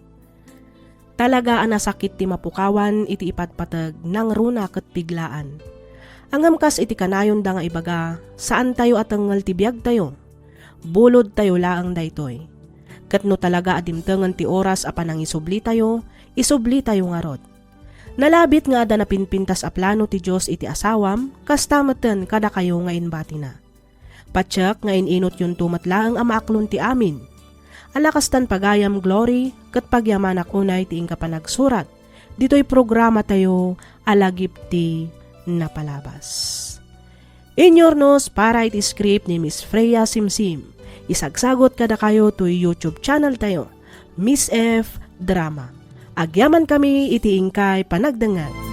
Talaga a nasakit ti mapukawan iti ipatpateg, nangruna ket biglaan. Ngem kas iti kanayonda nga ibaga, saantayo a tengngel ti biagtayo. Bulodtayo laeng daytoy. Ket no talaga a dimtengen ti oras a panangisublitayo, isublitayo ngarud. Nalabit nga adda napinpintas a plano ti Dios iti asawam, kasta metten kadakayo nga inbatina. Patiek nga in-inotyonto met laeng a maaklon ti amin. Ala kastan, pagayam, Glory, ket pagyamanak unay ti inka panagsurat ditoy programatayo a Lagip ti Napalabas. Inyurnos para iti script ni Miss Freya Simsim. Isagsagut kadakayo toy YouTube channel tayo, Miss F Drama. Agyamankami iti inkay panagdengngeg.